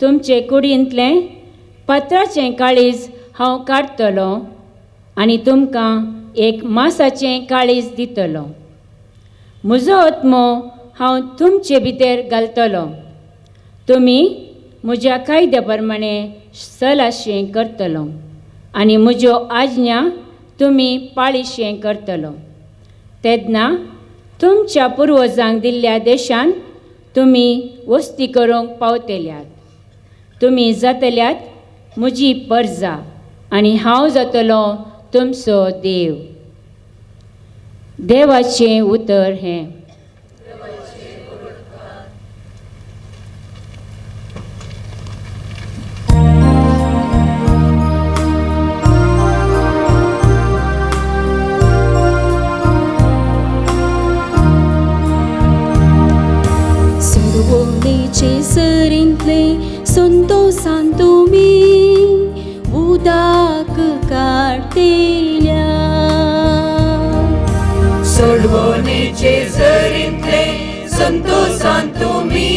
तुमचे कुडींतलें पत्राचें काळीज हांव काडटलो आनी तुमकां एक मासाचें काळीज दितलो. म्हजो आत्मो हांव तुमचे भितर घालतलो. तुमी म्हज्या कायद्या प्रमाणे सलाशें करतलो आनी म्हज्यो आज्ञा तुमी पाळीशें करतलो. तेन्ना तुमच्या पुर्वजांक दिल्ल्या देशांत तुमी वस्ती करूंक पावतल्यात. तुमी जातल्यात म्हजी परजा आनी हांव जातलो तुमचो देव. देवाचें उतर हें. सोडवणेचे सरींतले संतोसान तुमी उदक काडटेल्या. सोडवणेचे सरींतले संतोसान तुमी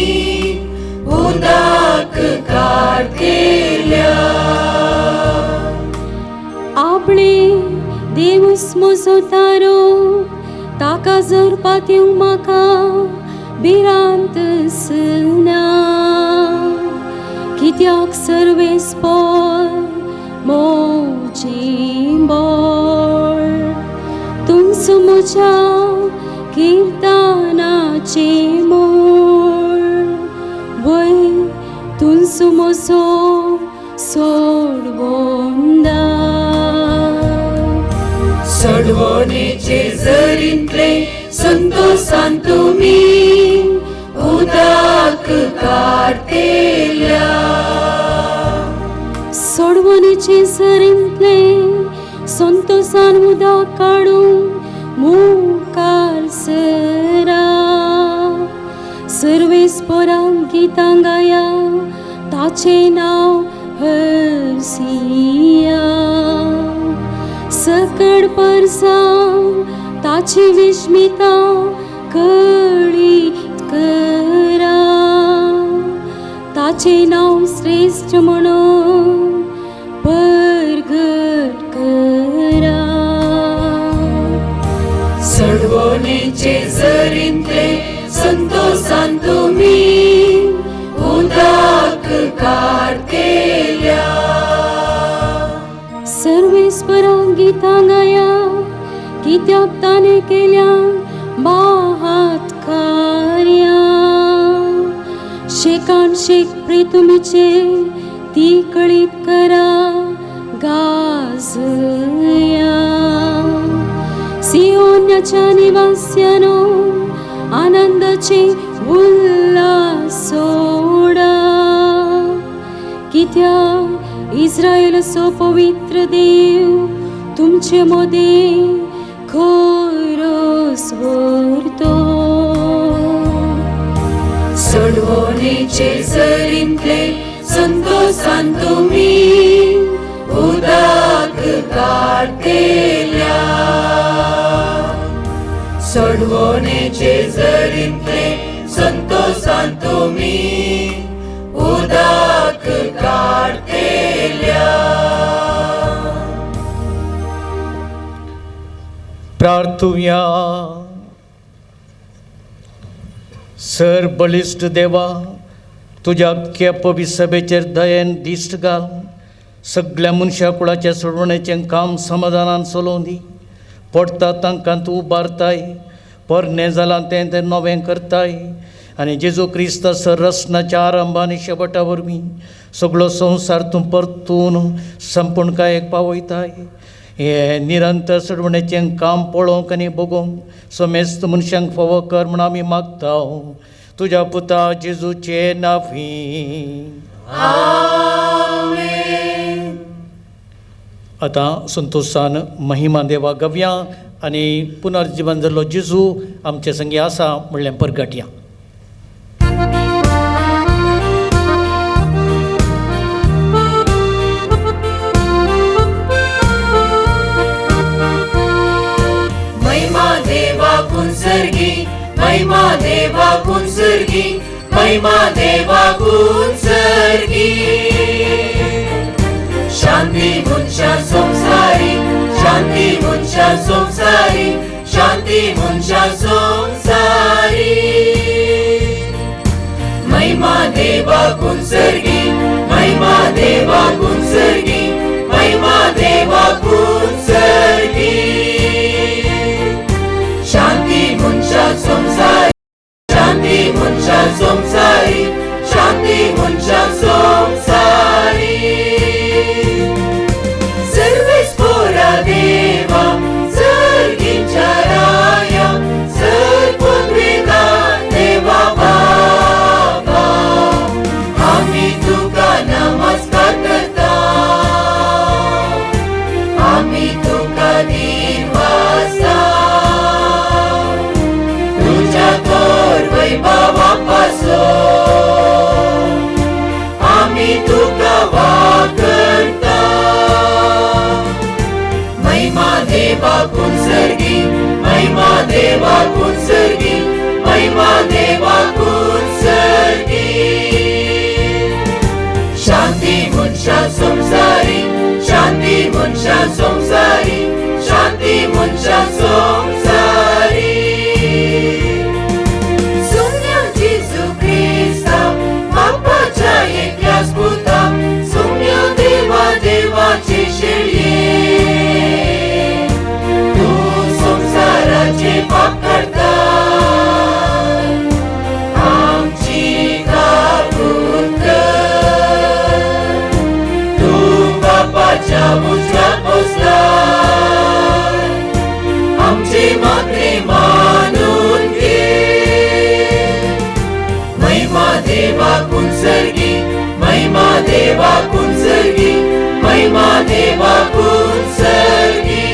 उदक काडटेल्या. आपले देवूच म्हजो तारो, ताका जर पातयेवंक म्हाका भिरांत ना. कित्याक सर्वेस्पर म्हजें बळ, तुमचो म्हज्या किर्तनाचें मोळ, वय तुमचो म्हजो सोडवंदा. सोडवणेचे जरींतले संतोसान तुमी उदक काडटेल्या. सोडवणेचे सरींतले संतोसान उदक काडून मुखार सरा. सर्वेस्पराक गितां गाया, ताचें नांव हरसिया. सकड परसा ताची विस्मिता कळीत करा. ताचें नांव श्रेश्ठ म्हणून परगट करा. सोडवणेचे जरींतले संतोसान तुमी उदक काडटेल्या. गितां गाया, कित्याक ताणें केल्या महात कार्यां. शेकान शेक प्रितुमीचे ती कळीत करा गाजया. सियोनाच्या निवास्यानो आनंदाचे उल्हास सोडा, कित्याक इस्रायलचो पवित्र देव तुमचे मदें खरोच व्हरतो. सोडवणेचे जरींतले संतोसान तुमी उदक काडटेल्या. सोडवणेचे जरींतले संतोसान तुमी उदक काडटेल्या. प्रार्थुया. सर बळिश्ट देवा, तुज्या अख्ख्या पवित्र सभेचेर दयेन दिश्ट घाल. सगळ्या मनशा कुळाच्या सोडवणेचें काम समाधानान चलोवं दी. पडटा तांकां तूं उबारताय, पोरणें जालां तें तें नवें करताय आनी जेजू क्रिस्त संरचनाच्या आरंभ आनी शेवटा वरवीं सगळो संवसार तूं परतून संपूर्णकायेक पावयताय. हें निरंतर सोडवणेचें काम पळोवंक आनी बगोवंक समेस्त मनशांक फावो कर म्हूण आमी मागता तुज्या पुता जेजूचे नांवी. आतां संतोशान महिमा देवा गवया आनी पुनर्जिवन जाल्लो जेजू आमचे संगी आसा म्हणलें परगटया. महिमा देवा कुंसर्गी, महिमा देवा कुंसर्गी, महिमा देवा कुंसर्गी. शांती मनशा संवसारी, शांती मनशा संवसारी, शांती मनशा संवसारी. महिमा देवा कुंसर्गी, महिमा देवा कुंसर्गी, महिमा देवा कुंसर्गी. शांती मनशा संवसारी, शांती मनशा संवसारी, शांती मनशा संवसारी. सर्वेस्पोरा देवा सर्गींच्या राया, सर्वद्वेदा देवा बाबा, आमी तुका नमस्कार करता, आमी तुका दिनवासा. तुझ्या थोर वैभवा पासून आमी तुका वाकरता. महिमा देवा कुंसर्गी, महिमा देवा कुंसर्गी, महिमा देवा कुंसर्गी. शांती मनशा संवसारी, शांती मनशा संवसारी, शांती मनशा संवसारी. सुम्या जेजू क्रिस्ता बापाच्या एकल्याच पुता, सुम्या देवा देवाचे शेळये, तूं संवसाराचे पाप काडता, आमची काकूत कर. तूं बापाच्या उजव्याक बसलाय, आमची मागणी मानून घे. महिमा देवा कुंसर्गी, महिमा देवा कुंसर्गी, महिमा देवा कुंसर्गी.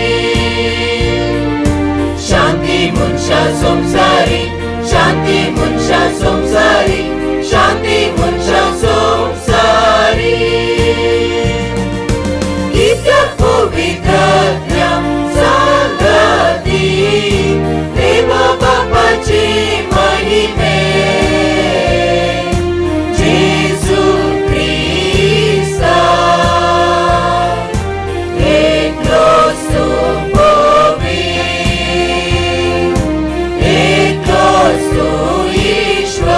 शांती मनशा संवसारी, शांती मनशा संवसारी, शांती मनशा संवसारी. कित्याक पवित्रत्या सांगाती देवा बापाचे महिमे, जेजू क्रिस्ता एकलोच तूं पवित्र, एकलोच तूं ईश्वर,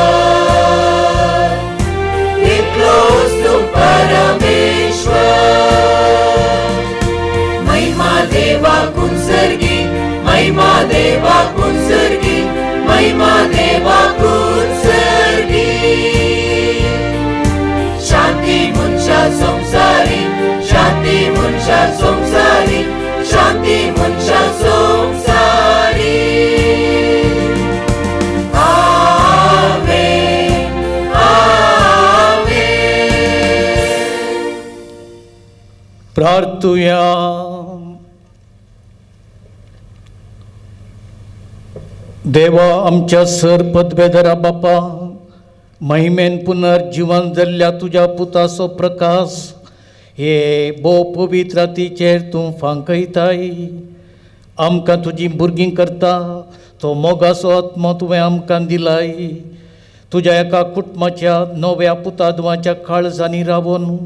एकलोच तूं परमेश्वर. महिमा देवा संवसारी, शांती मनशा संवसारी. आमेन, आमेन. प्रार्थुया. देवा आमच्या सर पदवेधरा बापा, महिमेन पुनर्जिवन जाल्ल्या तुज्या पुताचो प्रकाश हे भोव पवित्र रातीचेर तूं फांकयताय. आमकां तुजीं भुरगीं करता तो मोगाचो आत्मो तुवें आमकां दिलाय. तुज्या एका कुटुंबाच्या नव्या पुतादवाच्या काळजांनी रावून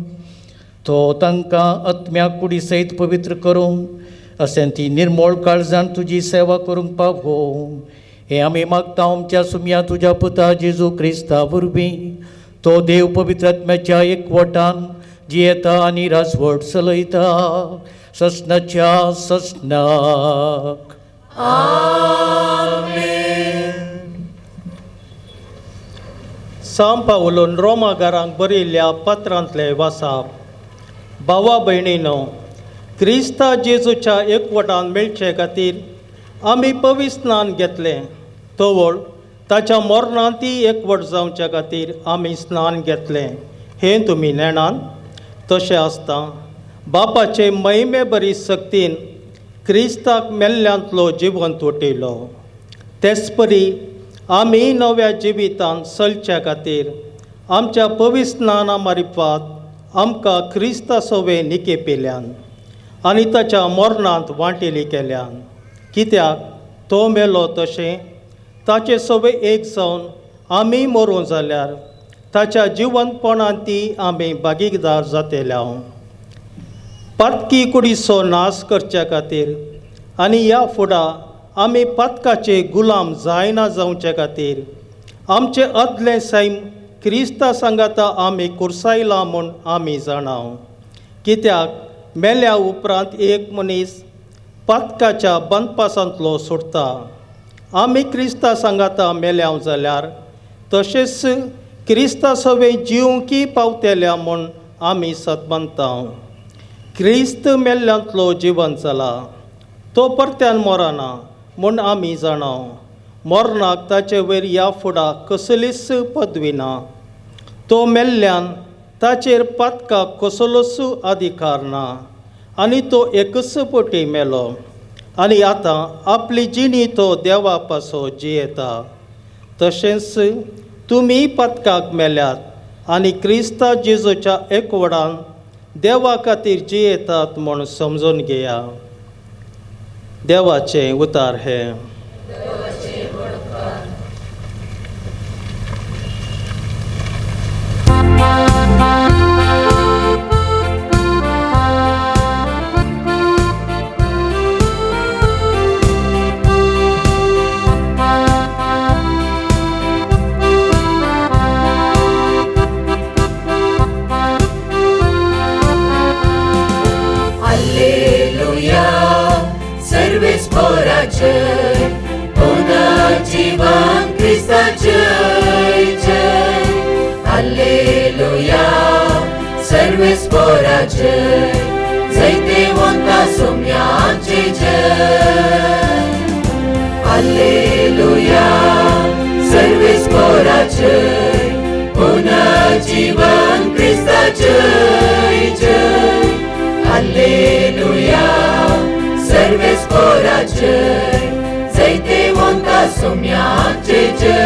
तो तांकां आत्म्या कुडी सयत पवित्र करूंक अशें ती निर्मोळ काळजान तुजी सेवा करूंक पावो, हें आमी मागता आमच्या सुमया तुज्या पुता जेजू क्रिस्ता वरवीं. तो देव पवित्र आत्म्याच्या एकवटान जियेता आनी राजवट चलयता ससनाच्या ससनाक. सांव पावलून रोमागारांक बरयल्ल्या पत्रांतले वासाप. भावा भयणीनो, क्रिस्ता जेजूच्या एकवटान मेळचे खातीर आमी पवित्र स्नान घेतलें. तवळ ताच्या मरणांत एकवट जावच्या खातीर आमी स्नान घेतलें हें तुमी नेणान. तशें आसता बापाचे महिमे बरी सक्तीन क्रिस्ताक मेल्ल्यांतलो जिवंत उठयलो, तेच परी आमी नव्या जिवितान चलच्या खातीर आमच्या पवित्र स्नाना मारिफात आमकां क्रिस्ता सोवे निकेपेल्यान आनी ताच्या मरणांत वांटेली केल्यान. कित्याक तो मेलो तशें ताचे सोवे एक जावन आमी मरूं जाल्यार ताच्या जिवंतपणांत ती आमी भागीदार जातेल्या. पातकी कुडीचो नाश करच्या खातीर आनी ह्या फुडा आमी पातकाचे गुलाम जायना जावचे खातीर आमचें आदलें सैम क्रिस्ता सांगाता आमी कुर्सायलां म्हूण आमी जाणाव. कित्याक मेल्या उपरांत एक मनीस पातकाच्या बंदपासांतलो सुटता. आमी क्रिस्ता सांगाता मेल्याव जाल्यार तशेंच क्रिस्ता सवे जिवंकी पावतेल्या म्हूण आमी सतमनता. क्रिस्त मेल्ल्यांतलो जिवन जाला, तो परत्यान मरना म्हूण आमी जाणाव. मरणाक ताचे वयर ह्या फुडा कसलीच पदवी ना. तो मेल्ल्यान ताचेर पातकाक कसलोच अधिकार ना आनी तो एकच पटी मेलो आनी आतां आपली जिणी तो देवा पासो जियेता. तशेंच तुमी पातकाक मेल्यात आनी क्रिस्ता जेजूच्या एकवडान देवा खातीर जियेतात म्हूण समजून घेया. देवाचें उतार हें. जय, पुनर्जीवन क्रिस्ता जय जय. हालेलुया, सर्वेस्पोरा जय, जैतेवंता सोम्याचे जय. हालेलुया, सर्वेस्पोरा जय, पुनर्जीवन क्रिस्ता जय जय. हालेलुया, सर्वेस्पोरा जय, जैतेवंता सोम्याचे जय.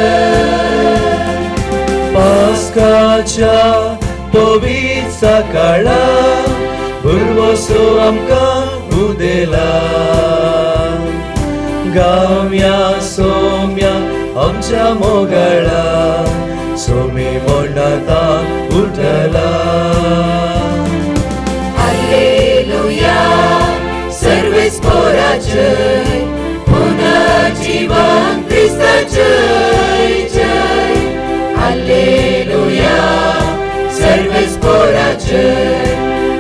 पास्काच्या पवित्र सकाळा भुरवसो आमकां उदेला. गावया सोम्या आमच्या मोगाळा, सोमी मोडता उठला. हालेलुया, सर्वेस्पोरा जय, पुनर्जीवन क्रिस्ता जय जय. हालेलुया, सर्वेस्पोरा जय,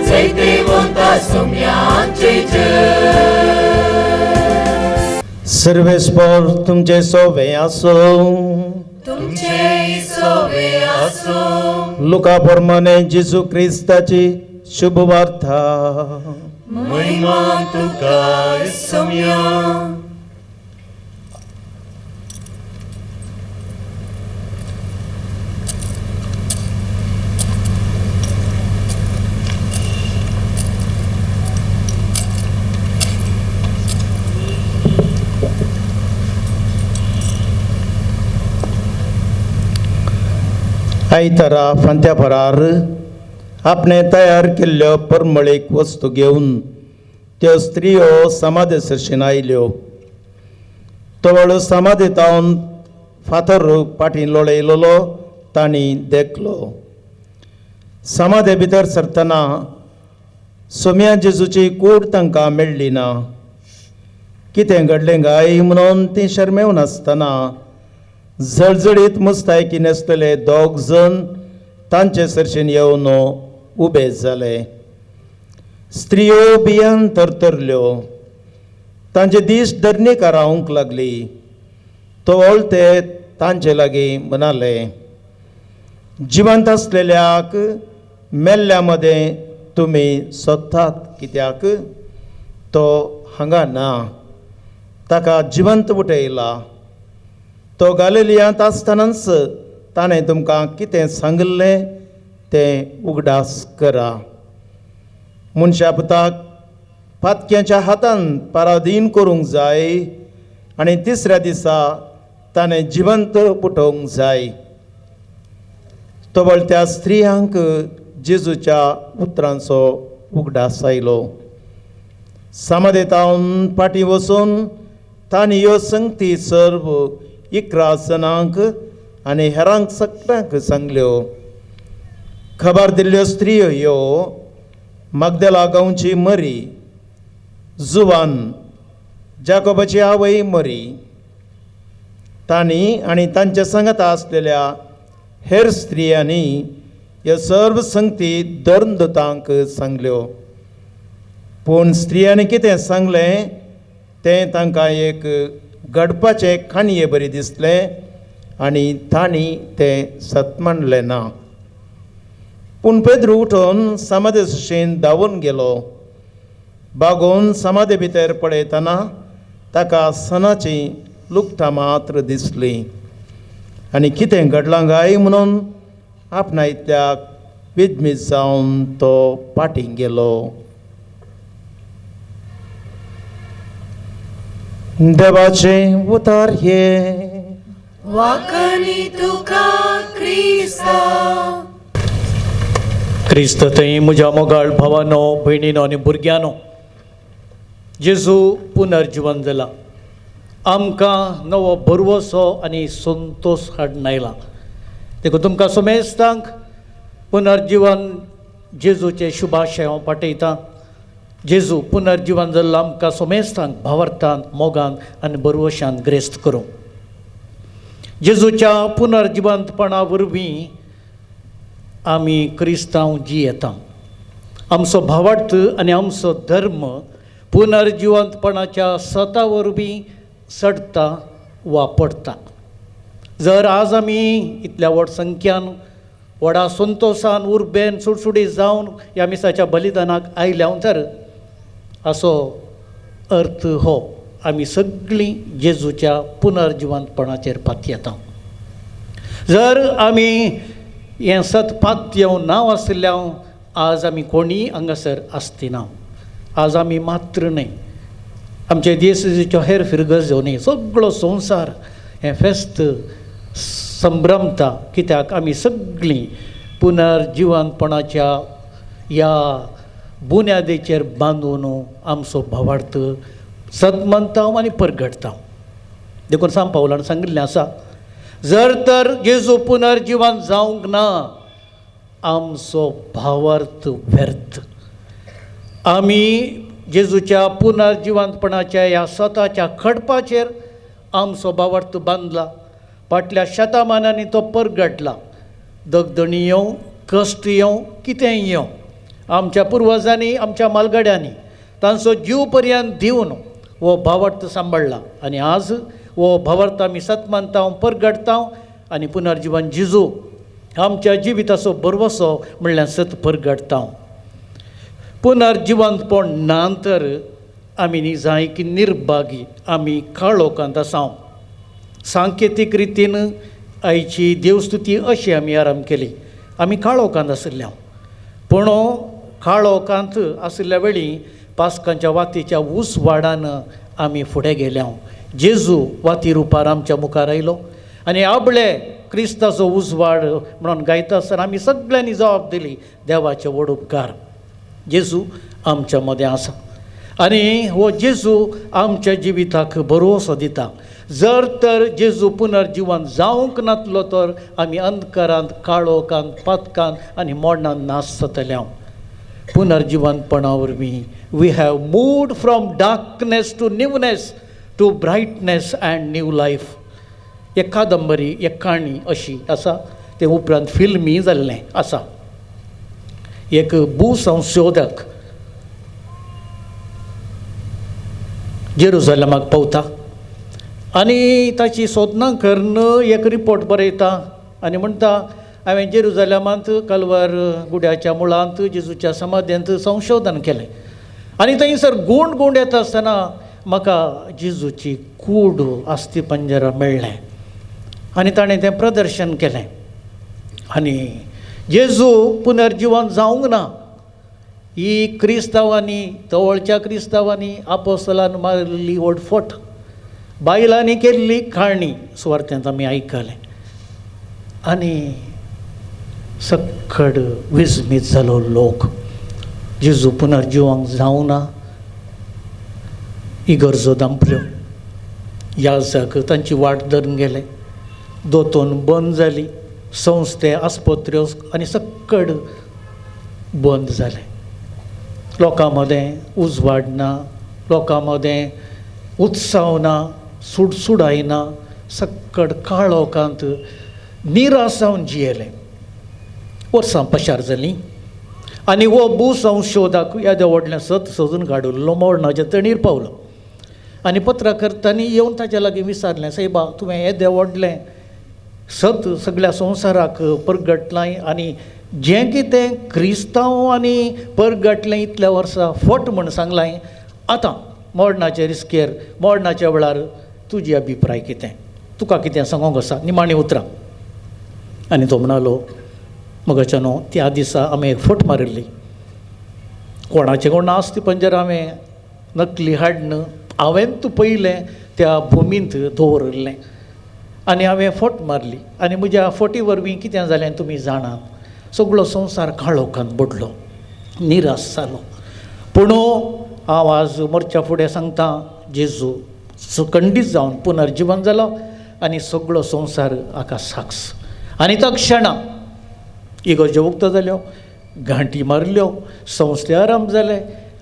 जैतेवंता सोम्याचे जय. सर्वेस्पोर तुमचे सोवे आसो, तुमचे सोवे आसो. लुका प्रमाणे जेजू क्रिस्ताची शुभ वार्ता. महिमा तुका सोम्या. आयतारा फांत्यापरार आपणे तयार केल्ल्यो परमळीक वस्तू घेवन त्यो स्त्रियो समाधे सरशीन आयल्यो. तवळ समाधे तावन फातर पाटी लोळयलेलो तांणी देखलो. समाधे भितर सरतना सोम्या जेजूची कूड तांकां मेळ्ळी ना. कितें घडलें काय म्हणून ती शर्मेवन आसतना जळजळीत मुस्तायकी नेसलेले दोग जण तांचे सरशीन येवन उबे जाले. स्त्रियो भियान तरतरल्यो. तांचे दीस धरणीक रावंक लागली. तोवळ ते तांचे लागीं म्हणाले, जिवंत आसलेल्याक मेल्ल्या मदें तुमी सोदतात कित्याक? तो हांगा ना, ताका जिवंत उठयला. तो गालिलियांत आसतनाच ताणें तुमकां कितें सांगिल्लें तें उगडास करा. मनशा पुताक पातक्यांच्या हातान पराधीन करूंक जाय आनी तिसऱ्या दिसा ताणें जिवंत उठोवंक जाय. तवळ त्या स्त्रियांक जेजूच्या उतरांचो उगडास आयलो. समाधेतावन फाटीं वचून तांणी ह्यो संगती सर्व 11 जणांक आनी हेरांक सगळ्यांक सांगल्यो. खबर दिल्ल्यो स्त्रियो ह्यो मागदेला गांवची मरी, जुवान जाकोबाची आवय मरी. तांणी आनी तांच्या सांगाता आसलेल्या हेर स्त्रियांनी ह्यो सर्व संगती धर्मदूतांक सांगल्यो. पूण स्त्रियांनी कितें सांगलें तें तांकां एक घडपाचें काणये बरी दिसलें आनी तांणी तें सत मानलें ना. पूण पेद्रू उठून समाधे सुशेन धांवून गेलो. बागोवन समाधे भितर पळयतना ताका सणाची लुगटां मात्र दिसली आनी कितें घडलां काय म्हणून आपणा इतल्याक विजमीत जावन तो फाटीं गेलो. देवाचें उतर हें. वाकणी तुका क्रिस्ता. क्रिस्त थंय म्हज्या मोगाळ भावानो, भयणीनो आनी भुरग्यांनो, जेजू पुनर्जिवन जाला. आमकां नवो भरवसो आनी संतोश हाडून आयला. देखून तुमकां समेस्तांक पुनर्जिवन जेजूचें शुभाशय हांव पाठयतां. जेजू पुनर्जिवन जाल्लो आमकां समेस्तांक भावार्थान, मोगान आनी भरवशान ग्रेस्त करूं. जेजूच्या पुनर्जिवंतपणा वरवीं आमी क्रिस्तांव जियेता. आमचो भावार्थ आनी आमचो धर्म पुनर्जिवंतपणाच्या सता वरवीं चडटा वा पडटा. जर आज आमी इतल्या व्हड संख्यान, व्हडा संतोशान, उर्बेन, सुडसुडीत जावन ह्या मिसाच्या बलिदानाक आयल्या तर असो अर्थ हो आमी सगळीं जेजूच्या पुनर्जिवंतपणाचेर पातयेता. जर आमी हें सत पातयेवन नांव आशिल्ल्यान आज आमी कोणीय हांगासर आसतिना. आज आमी मात्र न्हय, आमचे देशाच्यो हेर फिरगर्जो न्हय, सगळो संवसार हें फेस्त संभ्रमता. कित्याक आमी सगळीं पुनर्जिवंतपणाच्या ह्या बुन्यादेचेर बांदून आमचो भावार्थ सत मानता आनी परगटता. देखून सांग पावलान सांगिल्लें आसा, जर तर जेजू पुनर्जिवन जावंक ना आमचो भावार्थ व्यर्थ. आमी जेजूच्या पुनर्जिवंतपणाच्या ह्या सताच्या खडपाचेर आमचो भावार्थ बांदला. फाटल्या शतमानांनी तो परगटला. दगदणी येवं, कश्ट येवं, कितेंय येवं, आमच्या पुर्वजांनी, आमच्या मालगड्यांनी तांचो जीव पर्यंत दिवन हो भावार्थ सांबाळ्ळा आनी आज हो भावार्थ आमी सत मानता, परगटता आनी पुनर्जिवन जेजू आमच्या जिविताचो भरवसो म्हणल्यार सत परगटता. पुनर्जिवंतपण ना तर आमी निजायक निर्भागी, आमी काळोखांत आसा. सांकेतीक रितीन आयची देवस्तुती अशी आमी आरंभ केली. आमी काळोखांत आशिल्ल्या, पूण काळोखांत आशिल्ल्या वेळी पास्कांच्या वातीच्या उजवाडान आमी फुडें गेल्या. जेजू वाती रुपार आमच्या मुखार आयलो आनी आपले क्रिस्ताचो उजवाड म्हणून गायता आसतना आमी सगळ्यांनी जबाब दिली, देवाचे व्हड उपकार. जेजू आमच्या मदें आसा आनी हो जेजू आमच्या जिविताक भरवंसो दिता. जर तर जेजू पुनर्जिवन जावंक नातलो तर आमी अंधकारांत, काळोखांत, पातकांत आनी मोडणांत नाश जातले. पुनर्जिवनपणा वरवीं we have moved from darkness to newness to brightness and new life. एक कादंबरी, एक काणी अशी आसा, ते उपरांत फिल्मी जाल्लें आसा. एक भूसंशोधक जेरुजलमाक पावता आनी ताची सोदनां करून एक रिपोर्ट बरयता आनी म्हणटा, हांवें जेरुजलमांत कलवर गुड्याच्या मुळांत जेजूच्या समाधेंत संशोधन केलें आनी थंयसर गूंड गूंड येता आसतना म्हाका जेजूची कूड आस्ती पंजरा मेळ्ळें आनी ताणें तें प्रदर्शन केलें. आनी जेजू पुनर्जिवन जावंक ना ही क्रिस्तांवांनी, तवळच्या क्रिस्तांवांनी आपोस्तलान मारिल्ली व्हड फट, बायलांनी केल्ली काणी सुवार्थ्यांत आमी आयकलें आनी सक्कड विजमीत जालो लोक. जेजू पुनर्जिवंक जावं ना इगर्जो दांपल्यो, याजक तांची वाट धरून गेले, दोतोन बंद जाली, संस्थे आस्पत्र्यो आनी सक्कड बंद जाले. लोकां मदें उजवाड ना, लोकां मदें उत्सव ना, सुडसुडाय ना, सक्कड काळोखांत निराश जावन जियेले. वर्सां पशार जालीं आनी हो भूसंशोधक येदें व्हडलें सत सोदून काडिल्लो मरणाच्या तणीर पावलो आनी पत्रकर्त्यांनी येवन ताच्या लागीं विचारलें, सायबा तुवें येदें व्हडलें सत सगळ्या संवसाराक परगटलां आनी जें कितें क्रिस्तांव आनी परगटलें इतल्या वर्सां फट म्हूण सांगलां, आतां मरणाचे रिस्केर, मरणाच्या वेळार तुजी अभिप्राय कितें, तुका कितें सांगूंक आसा, निमाणी उतरां. आनी तो म्हणालो, मगाच्यानो त्या दिसा आमी एक फट मारिल्ली, कोणाचें कोण आस्ती पंजर हांवें नकली हाडन हांवें तूं पयलें त्या भुमींत दवरिल्लें आनी हांवें फट मारली आनी म्हज्या फटी वरवीं कितें जालें तुमी जाणात, सगळो संवसार काळोखांत बुडलो, निराश जालो. पूण हांव आज मरच्या फुडें सांगता, जेजू खंडीत जावन पुनर्जिवन जालो आनी सगळो संवसार हाका साक्ष. आनी तक्षणा इगर्ज्यो उक्तो जाल्यो, घांटी मारल्यो, संस्थे आरंभ जाले,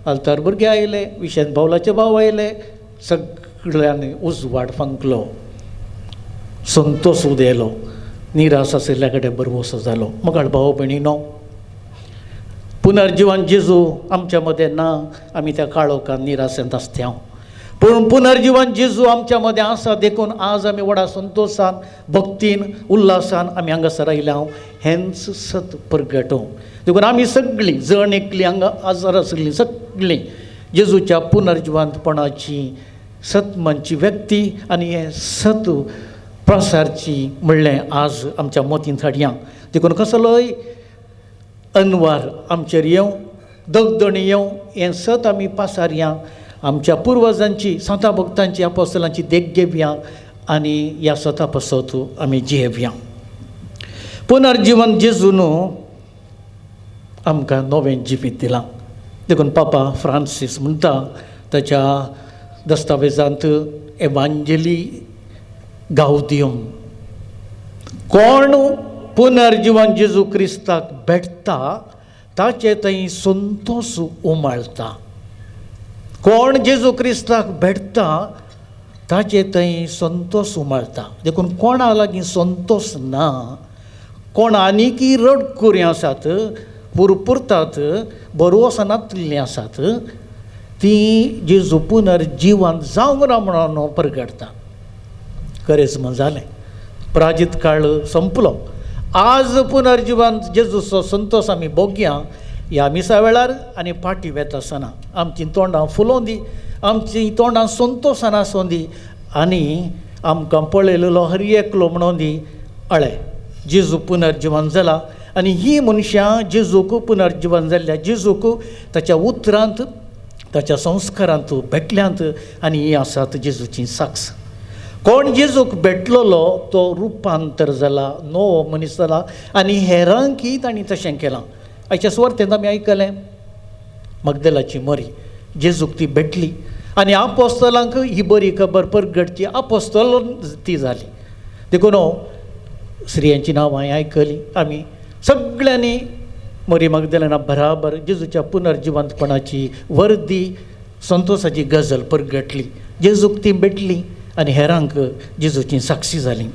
आल्तार भुरगे आयले, विशेन पावलाचे भाव आयले, सगळ्यांनी उजवाड फांकलो, संतोश उदेलो, निराश आशिल्ल्या कडेन भरवंसो जालो. मगाळ भाव भयणीनो, पुनर्जिवन जेजू आमच्या मदें ना, आमी त्या काळोखान निराशेंत आसता हांव, पूण पुनर्जिवन जेजू आमच्या मदें आसा देखून आज आमी व्हडा संतोशान, भक्तीन, उल्हासान आमी हांगासर आयल्या हांव, हेंच सत परगटो. देखून आमी सगळीं जण एकली हांगा आजार आशिल्लीं सगळीं जेजूच्या पुनर्जिवंतपणाची सतमानची व्यक्ती आनी हें सत प्रसारची म्हणलें आज आमच्या मतींत हाडया. देखून कसलोय अनवार आमचेर येवं, दगदणी येवं, हें सत आमी पासारया, आमच्या पुर्वजांची, सांता भक्तांची, आपोस्तलांची देख घेवया आनी ह्या सता पासत आमी जियेवया. पुनर्जिवन जेजून आमकां नवें जिवीत दिलां. देखून पापा फ्रांसीस म्हणटा ताच्या दस्तावेजांत एवांजेली गावदियम, कोण पुनर्जिवन जेजू क्रिस्ताक भेटता ताचे थंय संतोश उमाळता, कोण जेजू क्रिस्ताक भेटता ताचे थंय संतोश उमाळता. देखून कोणा लागीं संतोश ना, कोण आनीकय रडकुरीं आसात, पुरपुरतात, भरवंसो नातिल्लीं आसात, ती जेजू पुनर्जिवन जावंक ना म्हणून परगटता. करेज्म जालें, प्राजीत काळ संपलो, आज पुनर्जिवन जेजूचो संतोश आमी भोगया. ह्या मिसा वेळार आनी फाटीं वेता आसतना आमचीं तोंडां फुलोवन दी, आमचीं तोंडां संतोशान आसूं दी आनी आमकां पळयलेलो हर एकलो म्हणून दी अळे जेजू पुनर्जिवन जाला. आनी ही मनशां जेजूक पुनर्जिवन जाल्ल्या जेजूक ताच्या उतरांत ताच्या संस्कारांत भेटल्यांत आनी ही आसात जेजूची साक्ष. कोण जेजूक भेटलेलो तो रुपांतर जाला, नवो मनीस जाला आनी हेरांकय तांणी तशें केलां. आयच्या सुवार्तेंत आमी आयकलें मगदलाची मरी जेजूक ती भेटली आनी आपोस्तलांक ही बरी खबर परगटची आपोस्तल ती जाली. देखून स्त्रियांची नांवां हांवें आयकलीं. आमी सगळ्यांनी मरी मगदलेना बराबर जेजूच्या पुनर्जिवंतपणाची वर्दी संतोशाची गजल परगटली. जेजूक ती भेटली आनी हेरांक जेजूची साक्षी जाली.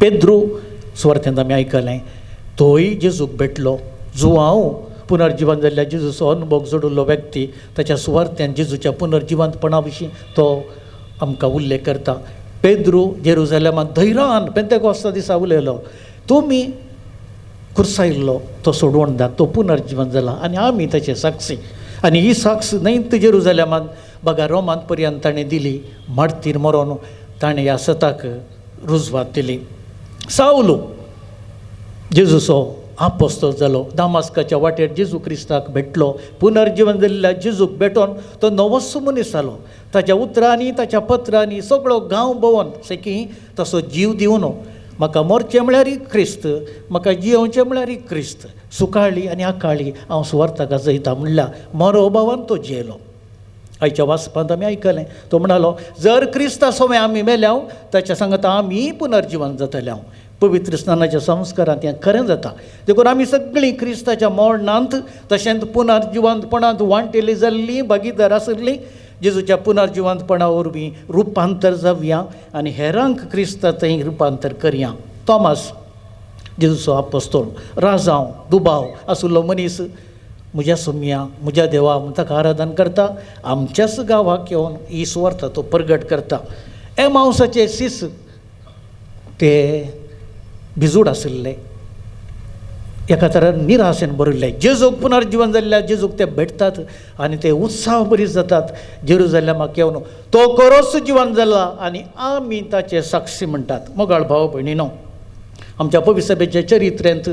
पेद्रू सुवार्थेंत आमी आयकलें तोय जेजूक भेटलो. जुवांव पुनर्जिवन जाल्ल्या जेजूचो अनुभव जोडिल्लो व्यक्ती ताच्या सुवार्थ्यान जेजूच्या पुनर्जिवंतपणा विशीं तो आमकां उल्लेख करता. पेद्रू जेरुजलेमांत धैर्यान पेंतेकोस्ता दिसा उलयलो, तुमी खुर्सायल्लो तो सोडवण दा, तो पुनर्जिवन जाला आनी आमी ताचे साक्षी. आनी ही साक्ष न्हय ती जेरुजलेमांत बगा रोमांत पर्यंत ताणें दिली. मार्तीर मरोन ताणें ह्या सताक रुजवात दिली. सावलो जेजूचो आपोस्तोल जालो. दामास्काच्या वाटेर जेजू क्रिस्ताक भेटलो. पुनर्जिवन जाल्ल्या जेजूक भेटोन तो नवोच मनीस जालो. ताच्या उतरांनी ताच्या पत्रांनी सगळो गांव भोंवन सेकी तसो जीव दिवन म्हाका मोरचें म्हळ्यार क्रिस्त, म्हाका जियोवचें म्हळ्यार क्रिस्त, सुकाळी आनी आकाळी हांव सुवार्थाक जयता म्हणल्यार मरो भावान तो जियेलो. आयच्या वाचपांत आमी आयकलें तो म्हणालो जर क्रिस्ता सोमें आमी मेल्याव ताच्या सांगता आमी पुनर्जिवन जातले. हांव पवित्र स्नानाच्या संस्कारांत हें खरें जाता. देखून आमी सगळीं क्रिस्ताच्या मरणांत तशेंच पुनर्जिवंतपणांत वांटेली जाल्ली भागीदार आशिल्ली. जेजूच्या पुनर्जिवंतपणा वरवीं रुपांतर जावया आनी हेरांक क्रिस्ता थंय रुपांतर करया. थॉमस जेजूचो आपोस्तोल, राजांव दुबाव आशिल्लो मनीस म्हज्या सोमया म्हज्या देवा म्हूण ताका आराधन करता. आमच्याच गांवाक येवन ही सुवार्थ तो परगट करता. एमावसाचे सीस ते भिजूड आशिल्ले, एका तरान निराशेन भरिल्ले. जेजूक पुनर्जिवन जाल्ल्या जेजूक ते भेटतात आनी ते उत्साह बरीच जातात. जेरुजलेमाक येवन तो खरोच जिवन जाला आनी आमी ताचे साक्षी म्हणटात. मोगाळ भाव भयणीनो, आमच्या पवित्र चरित्रेंत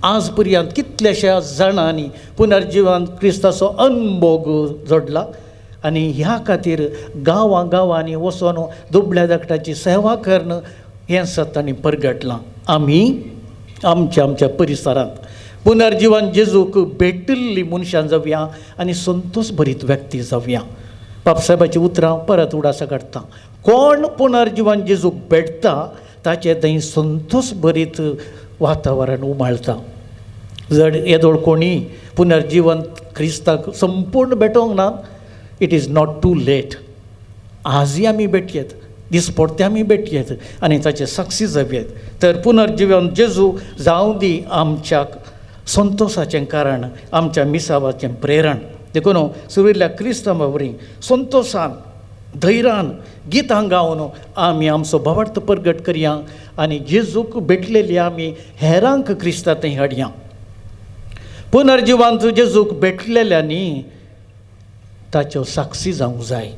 आज पर्यंत कितल्याश्या जाणांनी पुनर्जिवन क्रिस्ताचो अनभोग जोडला आनी ह्या खातीर गांवां गांवांनी वचोन दुबळ्या धाकट्याची सेवा करून हें सत तांणी परगटलां. आमी आमच्या आमच्या परिसरांत पुनर्जिवन जेजूक भेटिल्ली मनशां जावया आनी संतोश भरीत व्यक्ती जावया. बापसाहेबाची उतरां परत उडासा काडटा, कोण पुनर्जिवन जेजूक भेटता ताचें थंय संतोश भरीत वातावरण उमाळटा. जर येदोळ कोणी पुनर्जिवन क्रिस्ताक संपूर्ण भेटोवंक ना, it is not too late. आजय आमी भेटयेत, दिसपडते आमी भेटयेत आनी ताचे साक्षी जावयेत. तर पुनर्जिवन जेजू जावं दी आमच्या संतोशाचें कारण, आमच्या मिसावाचें प्रेरण. देखून सुरिल्ल्या क्रिस्तांवा वरी संतोशान धैर्यान गितां गावन आमी आमचो भावार्थ परगट करया आनी जेजूक भेटलेली आमी हेरांक क्रिस्ता थंय हाडया. पुनर्जिवन जेजूक भेटलेल्यांनी ताच्यो साक्षी जावंक जाय,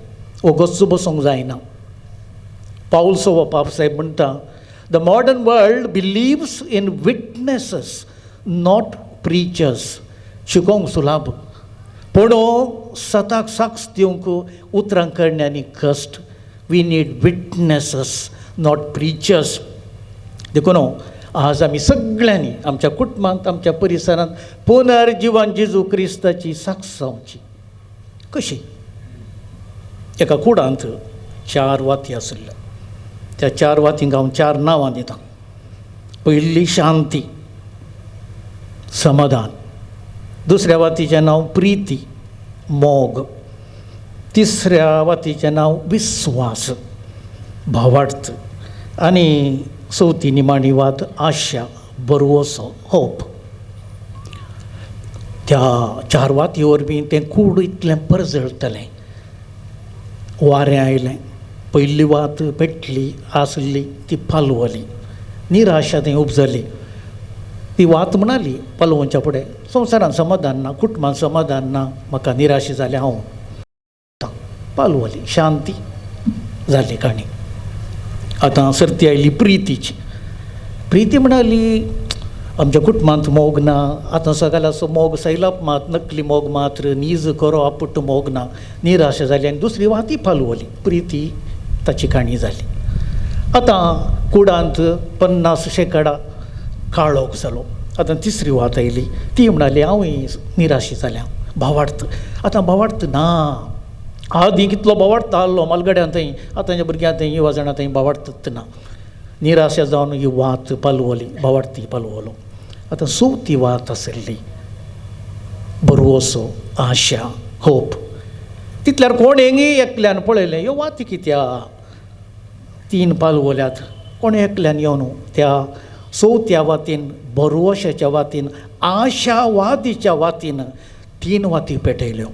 ओगोच बसूंक जायना. पावल सोवो पापसाहेब म्हणटा, the modern world believes in witnesses not preachers. शिकोवंक सुलाभ पूण सताक साक्ष दिवंक उतरां करण्यांनी कश्ट. We need witnesses not preachers. देखून आज आमी सगळ्यांनी आमच्या कुटुंबांत आमच्या परिसरांत पुनर्जिवन जेजू क्रिस्ताची साक्ष जावची. कशी? एका कुडांत चार वाती आशिल्ल्यो. त्या चार वातींक हांव चार नांवां दितां. पयली शांती समाधान, दुसऱ्या वातीचें नांव प्रिती मोग, तिसऱ्या वातीचें नांव विस्वास भावार्थ आनी चवथी निमाणी वात आशा भरवसो होप. त्या चार वाती वरवीं तें कूड इतलें परजळटलें. वारें आयलें, पयली वात पेटली आसली ती पालवली, निराशा थंय उपजली. ती वात म्हणाली पालोवच्या फुडें, संवसारान समाधान ना, कुटुंबान समाधान ना, म्हाका निराशे जालें, हांव पालवली, शांती जाली काणी. आतां सर्ती आयली प्रितीची. प्रिती म्हणाली आमच्या कुटुंबांत मोग ना, आतां सगळ्याचो मोग सैलाप मात, नकली मोग मात्र, नीज करो आपुट्ट मोग ना, निराशा जाली आनी दुसरी वाती पालवली. प्रिती ताची काणी जाली. आतां कुडांत 50 शेंकडा काळोख जालो. आतां तिसरी वात आयली, ती म्हणाली हांवूय निराशी जाल्या, भावार्थ. आतां भावार्थ ना, आदीं कितलो भावार्थ आहलो मालगड्यां थंय, आतांच्या भुरग्यां थंय युवा जाणां थंय भावार्थच ना. निराशा जावन ही वात पालवली, भावार्थी पालवलो. आतां चवथी वात आशिल्ली भरवसो, आशा, होप. तितल्यार कोण हेंगी एकल्यान पळयलें, ह्यो वाती कित्या 3 पालवल्यात. कोण एकल्यान येवन त्या चवथ्या वातीन, भरवशाच्या वातीन, आशावादीच्या वातीन 3 वाती पेटयल्यो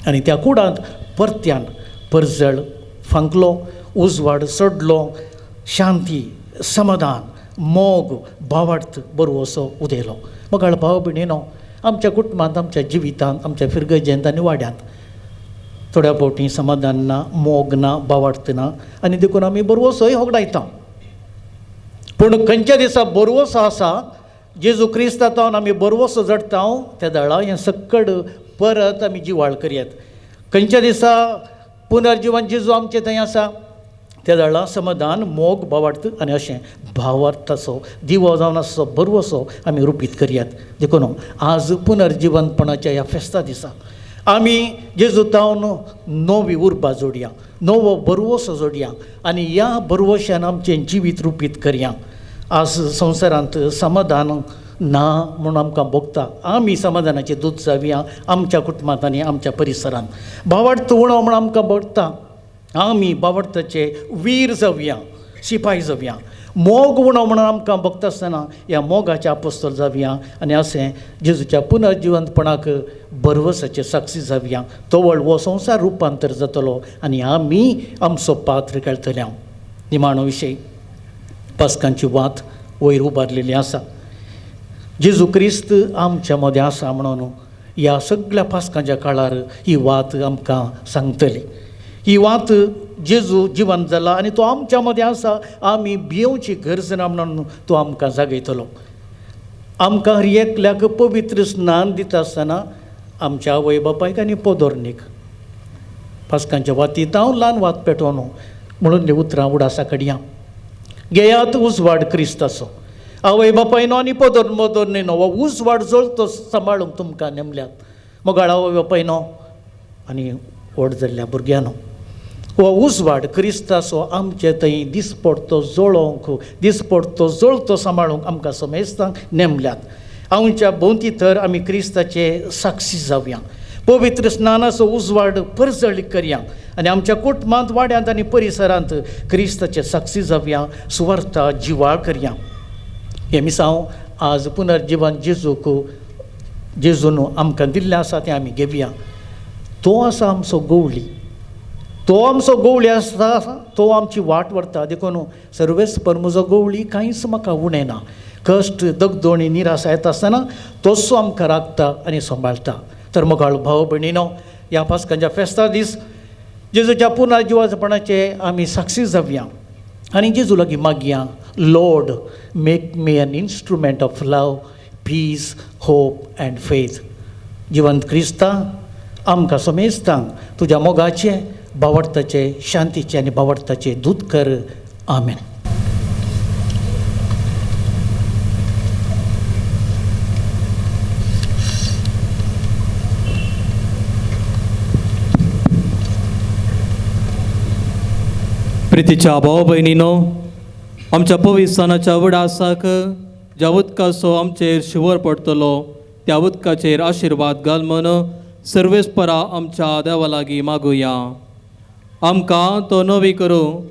आनी त्या कुडांत परत्यान परजळ फांकलो, उजवाड चडलो, शांती, समाधान, मोग, भावार्थ बरवसो उदयलो. मगाळ भाव भयणीनो, आमच्या कुटुंबांत, आमच्या जिवितांत, आमच्या फिरगजेंत आनी वाड्यांत थोड्या फावटी समाधान ना, मोग ना, भावार्थ ना आनी देखून आमी बरवसोय होगडायता. पूण खंयच्या दिसा बरवसो आसा, जेजू क्रिस्तांत आमी बरवसो जडता, त्या दळा हें सक्कड परत आमी जिवाळ करयात. खंयच्या दिसा पुनर्जिवन जेजू आमचें थंय आसा, त्या दळा समाधान, मोग, भावार्थ आनी अशें भावार्थाचो दिवो जावन आसचो बरवसो आमी रुपीत करयात. देखून आज पुनर्जिवनपणाच्या ह्या फेस्ता दिसा आमी जेजू तावन नवी उर्बा जोडया, नवो बरवसो जोडया आनी ह्या बरवशान आमचें जिवीत रुपीत करया. आज संवसारांत समाधान ना म्हूण आमकां भोगता, आमी समाधानाचे दूत जावया आमच्या कुटुंबांत आनी आमच्या परिसरांत. भावार्थ उणो म्हूण आमकां भोगता, आमी भावार्थाचे वीर जावया, शिपाय जावया. मोग उणो म्हणून आमकां भोगता आसतना ह्या मोगाचे आपोस्तल जावया आनी अशें जेजूच्या पुनर्जिवंतपणाक भरवसाचे साक्षी जावया. तवळ हो संवसार रुपांतर जातलो आनी आमी आमचो पात्र खेळटले. निमाणो विशय, पास्कांची वात वयर उबारलेली आसा. जेजू क्रिस्त आमच्या मदें आसा म्हणून ह्या सगळ्या पास्कांच्या काळार ही वात आमकां सांगतली. ही वात जेजू जिवंत जाला आनी तो आमच्या मदें आसा, आमी भियेवची गरज ना म्हणून तो आमकां जागयतलो. आमकां हर एकल्याक पवित्र स्नान दिता आसतना आमच्या आवय बापायक आनी पोदोर्नीक पास्कांच्या वातींत हांव ल्हान वात पेटोवन म्हणून उतरां उडासा कडया, घेयात उजवाड क्रिस्ताचो. आवय बापायनो आनी पोदोर मोदोर्नीनो हो उजवाड जळतो सांबाळूंक तुमकां नेमल्यात. मोगाळ आवय बापायनो आनी व्हड जाल्ल्या भुरग्यांनो, हो उजवाड क्रिस्ताचो आमचे थंय दिसपडतो जळोवंक, दिसपडतो जळतो सांबाळूंक आमकां समेस्तांक नेमल्यात. आमच्या भोंवती तर आमी क्रिस्ताचे साक्षी जावया, पवित्र स्नानाचो उजवाड परजळी करया आनी आमच्या कुटुंबांत, वाड्यांत आनी परिसरांत क्रिस्ताचे साक्षी जावया, सुवार्था जिवाळ करया. हें मिसांव आज पुनर्जिवन जेजूक, जेजून आमकां दिल्लें आसा तें आमी घेवया. तो आसा आमचो गवळी, तो आमचो गवळी आसता, तो आमची वाट व्हरता. देखून सर्वेस्पर म्हजो गवळी, कांयच म्हाका उणें ना. कश्ट, दगदोणी, निराशा येता आसतना तोसो आमकां राखता आनी सांबाळटा. तर मोगाळ भाव भयणीनो, ह्या पास्कांच्या फेस्ता दीस जेजूच्या पुनर्जिवापणाचे आमी साक्षी जावया आनी जेजू लागीं मागया, Lord make me an instrument of love, peace, hope and faith. जिवंत क्रिस्ता आमकां समेस्तांक तुज्या मोगाचे, भावार्थाचे, शांतीचे आनी भावार्थाचे दूत कर. आमेन. प्रितीच्या भाव भयणीनो, आमच्या पवित्रस्थानाच्या वडासाक ज्या उदकाचो आमचेर शिवर पडटलो त्या उदकाचेर आशिर्वाद घाल म्हूण सर्वेस्परा आमच्या देवा लागीं मागुया. आमकां तो नवी करूं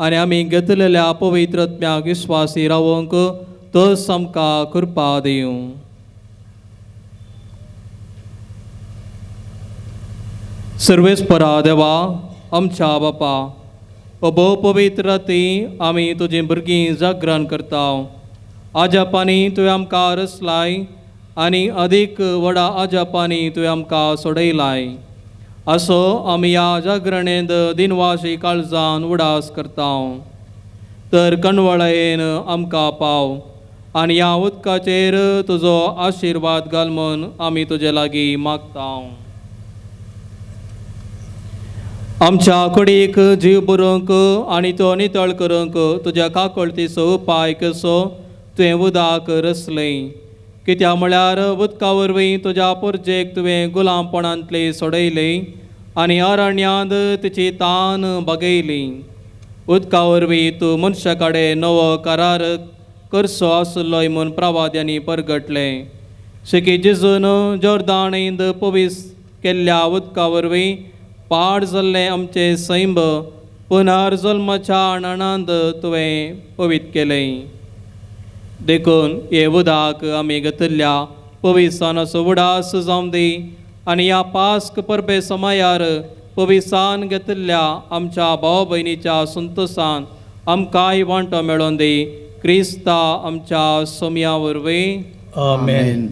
आनी आमी घेतलेल्या पवित्र आत्म्याक विस्वासी रावंक तोच आमकां कृपा दिवं. सर्वेस्परा देवा आमच्या बापा, ओ भोव पवित्र राती आमी तुजी भुरगीं जागरण करता. आजापांनी तुवें आमकां रसलाय आनी अदीक व्हडा आजापांनी तुवें आमकां सोडयलाय. असो आमी ह्या जागरणेंत दिनवाशी काळजान उडास करता. तर कणवळायेन आमकां पाव आनी ह्या उदकाचेर तुजो आशिर्वाद घाल म्हूण आमी तुजे लागीं मागता. आमच्या कुडीक जीव बरोवंक आनी तो नितळ करूंक तुज्या काकळतीचो उपाय कसो तुवें उदक रसलें. कित्याक म्हळ्यार उदका वरवीं तुज्या पुरजेक तुवें गुलामपणांतली सोडयली आनी अरण्यांत तिची तान बगयली. उदका वरवीं तूं मनशा कडेन नवो करार करचो आसलोय म्हूण प्रवाद्यांनी परगटलें. शेकी जेजून जोर्दाणींत पवीस केल्ल्या उदका वरवीं पाड जाल्लें आमचें सैंब पुनर्जल्माच्या आनंदांत तुवें पवीत केलें. देखून हे उदक आमी घेतिल्ल्या पविसानाचो उडास जावं दी आनी ह्या पास्क परबे समायार पविसान घेतिल्ल्या आमच्या भाव भयणीच्या संतोसान आमकांय वांटो मेळोवन दी. क्रिस्ता आमच्या सोमया वरवीं. आमेन.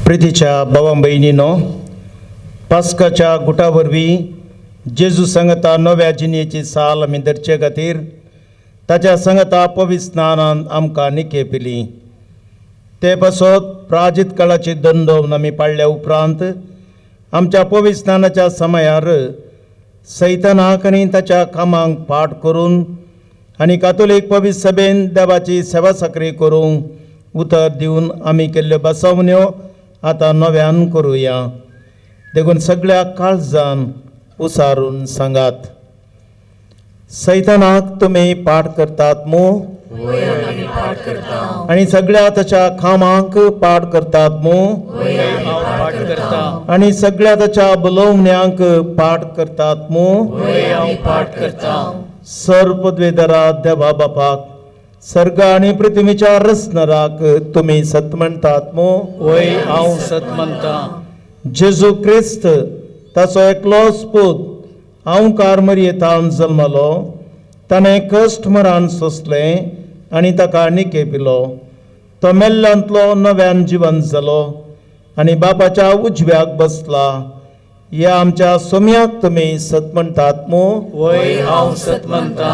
प्रितीच्या भावा भयणीनो, पास्काच्या गुटा वरवीं जेजू संगता नव्या जिणेची साल आमी धरचे खातीर ताच्या संगता पवित्र स्नानान आमकां निके पिली. ते पासत प्राजीत काळाची दंडोवन आमी पाळल्या उपरांत आमच्या पवित्र स्नानाच्या समयार सैतानाक आनी ताच्या कामांक पाठ करून आनी कातोलीक पवित्र सभेन देवाची सेवा साकरी करूंक उतर दिवन आमी केल्ल्यो बसवण्यो आतां नव्यान करुया. देखून सगळ्या काळजान उसारून सांगात, सैतानाक तुमी पाठ करतात मू आनी सगळ्या ताच्या कामांक पाठ करतात मू आनी सगळ्या ताच्या बोलोवण्यांक पाठ करतात मू. सर पदवेदरा देवा बापाक, सर्ग आनी पृथ्वीच्या रचणाराक तुमी सत म्हणटात मू. वय हांव सत म्हणटा. जेजू क्रिस्त ताचो एकलोच पूत हांवकार मरयेतावन जल्मलो. ताणें कश्ट मरण सोंसलें आनी ताका निके पिलो. तो मेल्ल्यांतलो नव्यान जिवन जालो आनी बापाच्या उजव्याक बसला. ह्या आमच्या सोम्याक तुमी सत म्हणटात मू. वय हांव सत म्हणटा.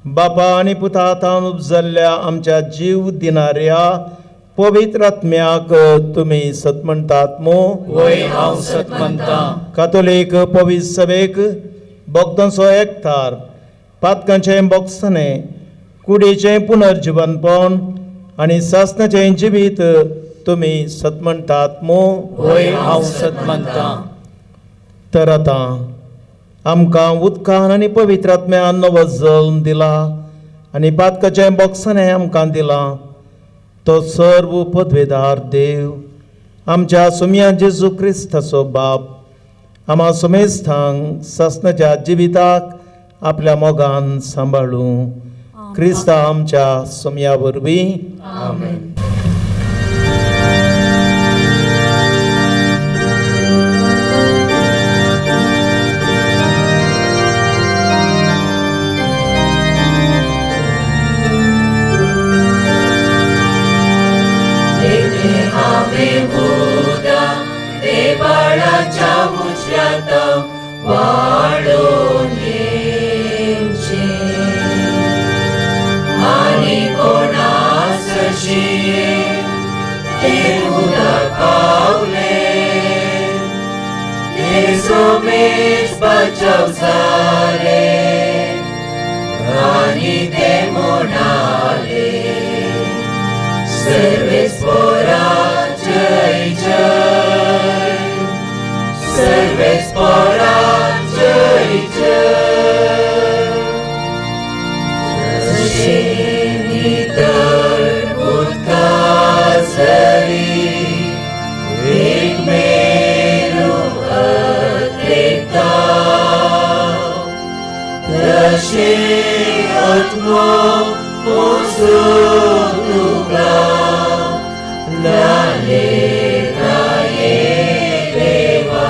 बापा आनी पुता तावन उपजल्ल्या आमच्या जीव दिणाऱ्या पवित्र आत्म्याक तुमी सत म्हणटात मू. वय हांव सत म्हणटा. कातोलीक पवित्र सभेक भक्तांचो एकतार, पातकांचें बोगसणें, कुडीचें पुनर्जिवनपण आनी सासणाचें जिवीत तुमी सत म्हणटात मू. वय हांव सत म्हणटा. तर आतां आमकां उदकान आनी पवित्र आत्म्यान नवो जल्म दिला आनी पातकाचें बोगसणें आमकां दिलां. तो सर्व पदवेदार देव आमच्या सुम्या जेजू क्रिस्ताचो बाप आमा सुमेस्थांक सासणाच्या जिविताक आपल्या मोगान सांबाळूं. क्रिस्ता आमच्या सुम्या वरवीं. आमेन. वाडून येवचें आनी कोणासशी तें उदक पावलें ते सोमेच बचाव जालें. आनी ते म्हणाले सर्वेस्पोरा जय जय, सर्वेस्पोरा जय जय। जशें नितळ उदका झरी एक मेरू अतरेकता, तशें आत्मो मोसो तुका लायता ये देवा।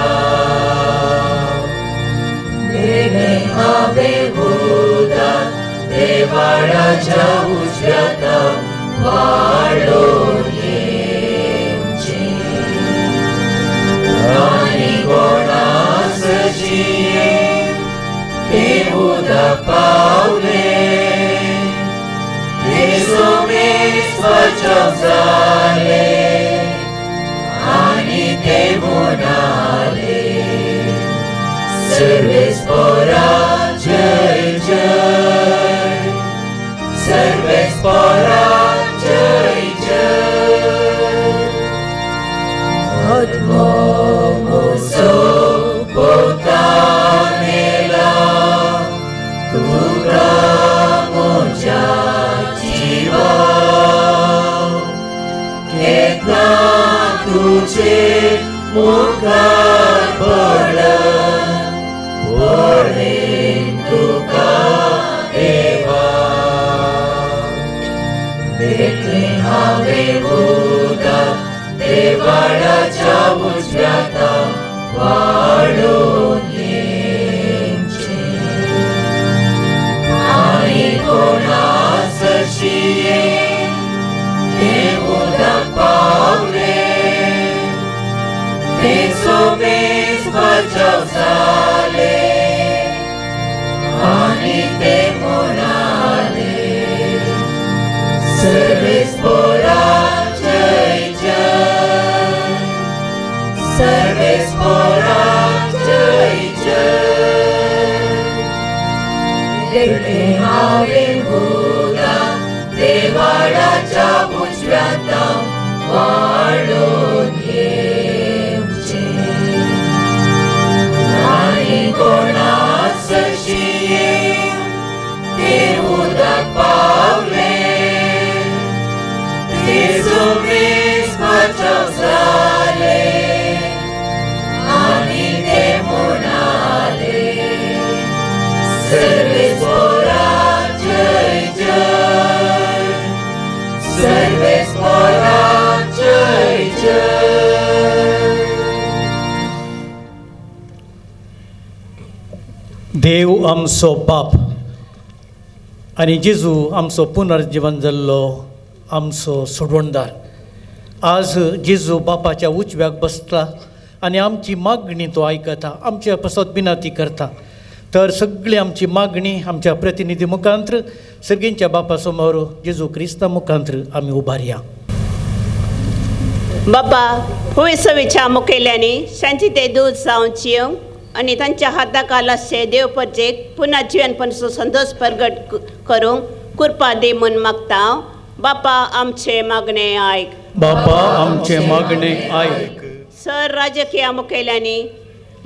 देणे हांवें उदक देवाळाच्या उजव्याता वाडोवन येवचें आनी कोणासशीं तें उदक पावलें तें सोमेस बचाव जालें आनी ते म्हणाले सर्वेस्पोरा जय जय, सर्वेस्पोरा जय जय। आत्मो मोसो पोतानेला तुका म्हज्या जिवा, केन्ना तुजे मुखार पडन पळयन तुका देवा। देखलें हांवें उदक देवाळाच्या उजव्याता वाडोवन येवचें आनी कोणासशीं तें उदक पावलें तें सोमेस बचाव जालें आनी ते म्हणाले सर्वेस्पोरा जय जय, सर्वेस्पोरा जय जय। देखलें हांवें उदक देवाळाच्या उजव्याता वाडोवन येवचें आनी कोणासशीं तें उदक पावलें तें सोमेस बचाव जालें आनी ते म्हणाले सर्वेस्पोरा जय जय, सर्वेस्पोरा जय जय। देव आमचो बाप आनी जेजू आमचो पुनर्जिवन जाल्लो आमचो सोडवणदार। आज जेजू बापाच्या उजव्याक बसता आनी आमची मागणी तो आयकता, आमच्या पासत विनंती करता। तर सगळी आमची मागणी आमच्या प्रतिनिधी मुखांत्र सगळ्यांच्या बापा समोर जेजू क्रिस्ता मुखांत्र आमी उबारया। बापा हुयसवीच्या मुखेल्यांनी सांची ते दूध जावन चिवंक आनी तांच्या हाता खाला देव परजेक पुन्हा जिवनपणाचो संदोश प्रगट करूंक कृपा दी म्हूण मागता। बापा आमचे मागणे आयक, बापा आमचे मागणे आयक। सर राजकीय मुखेल्यांनी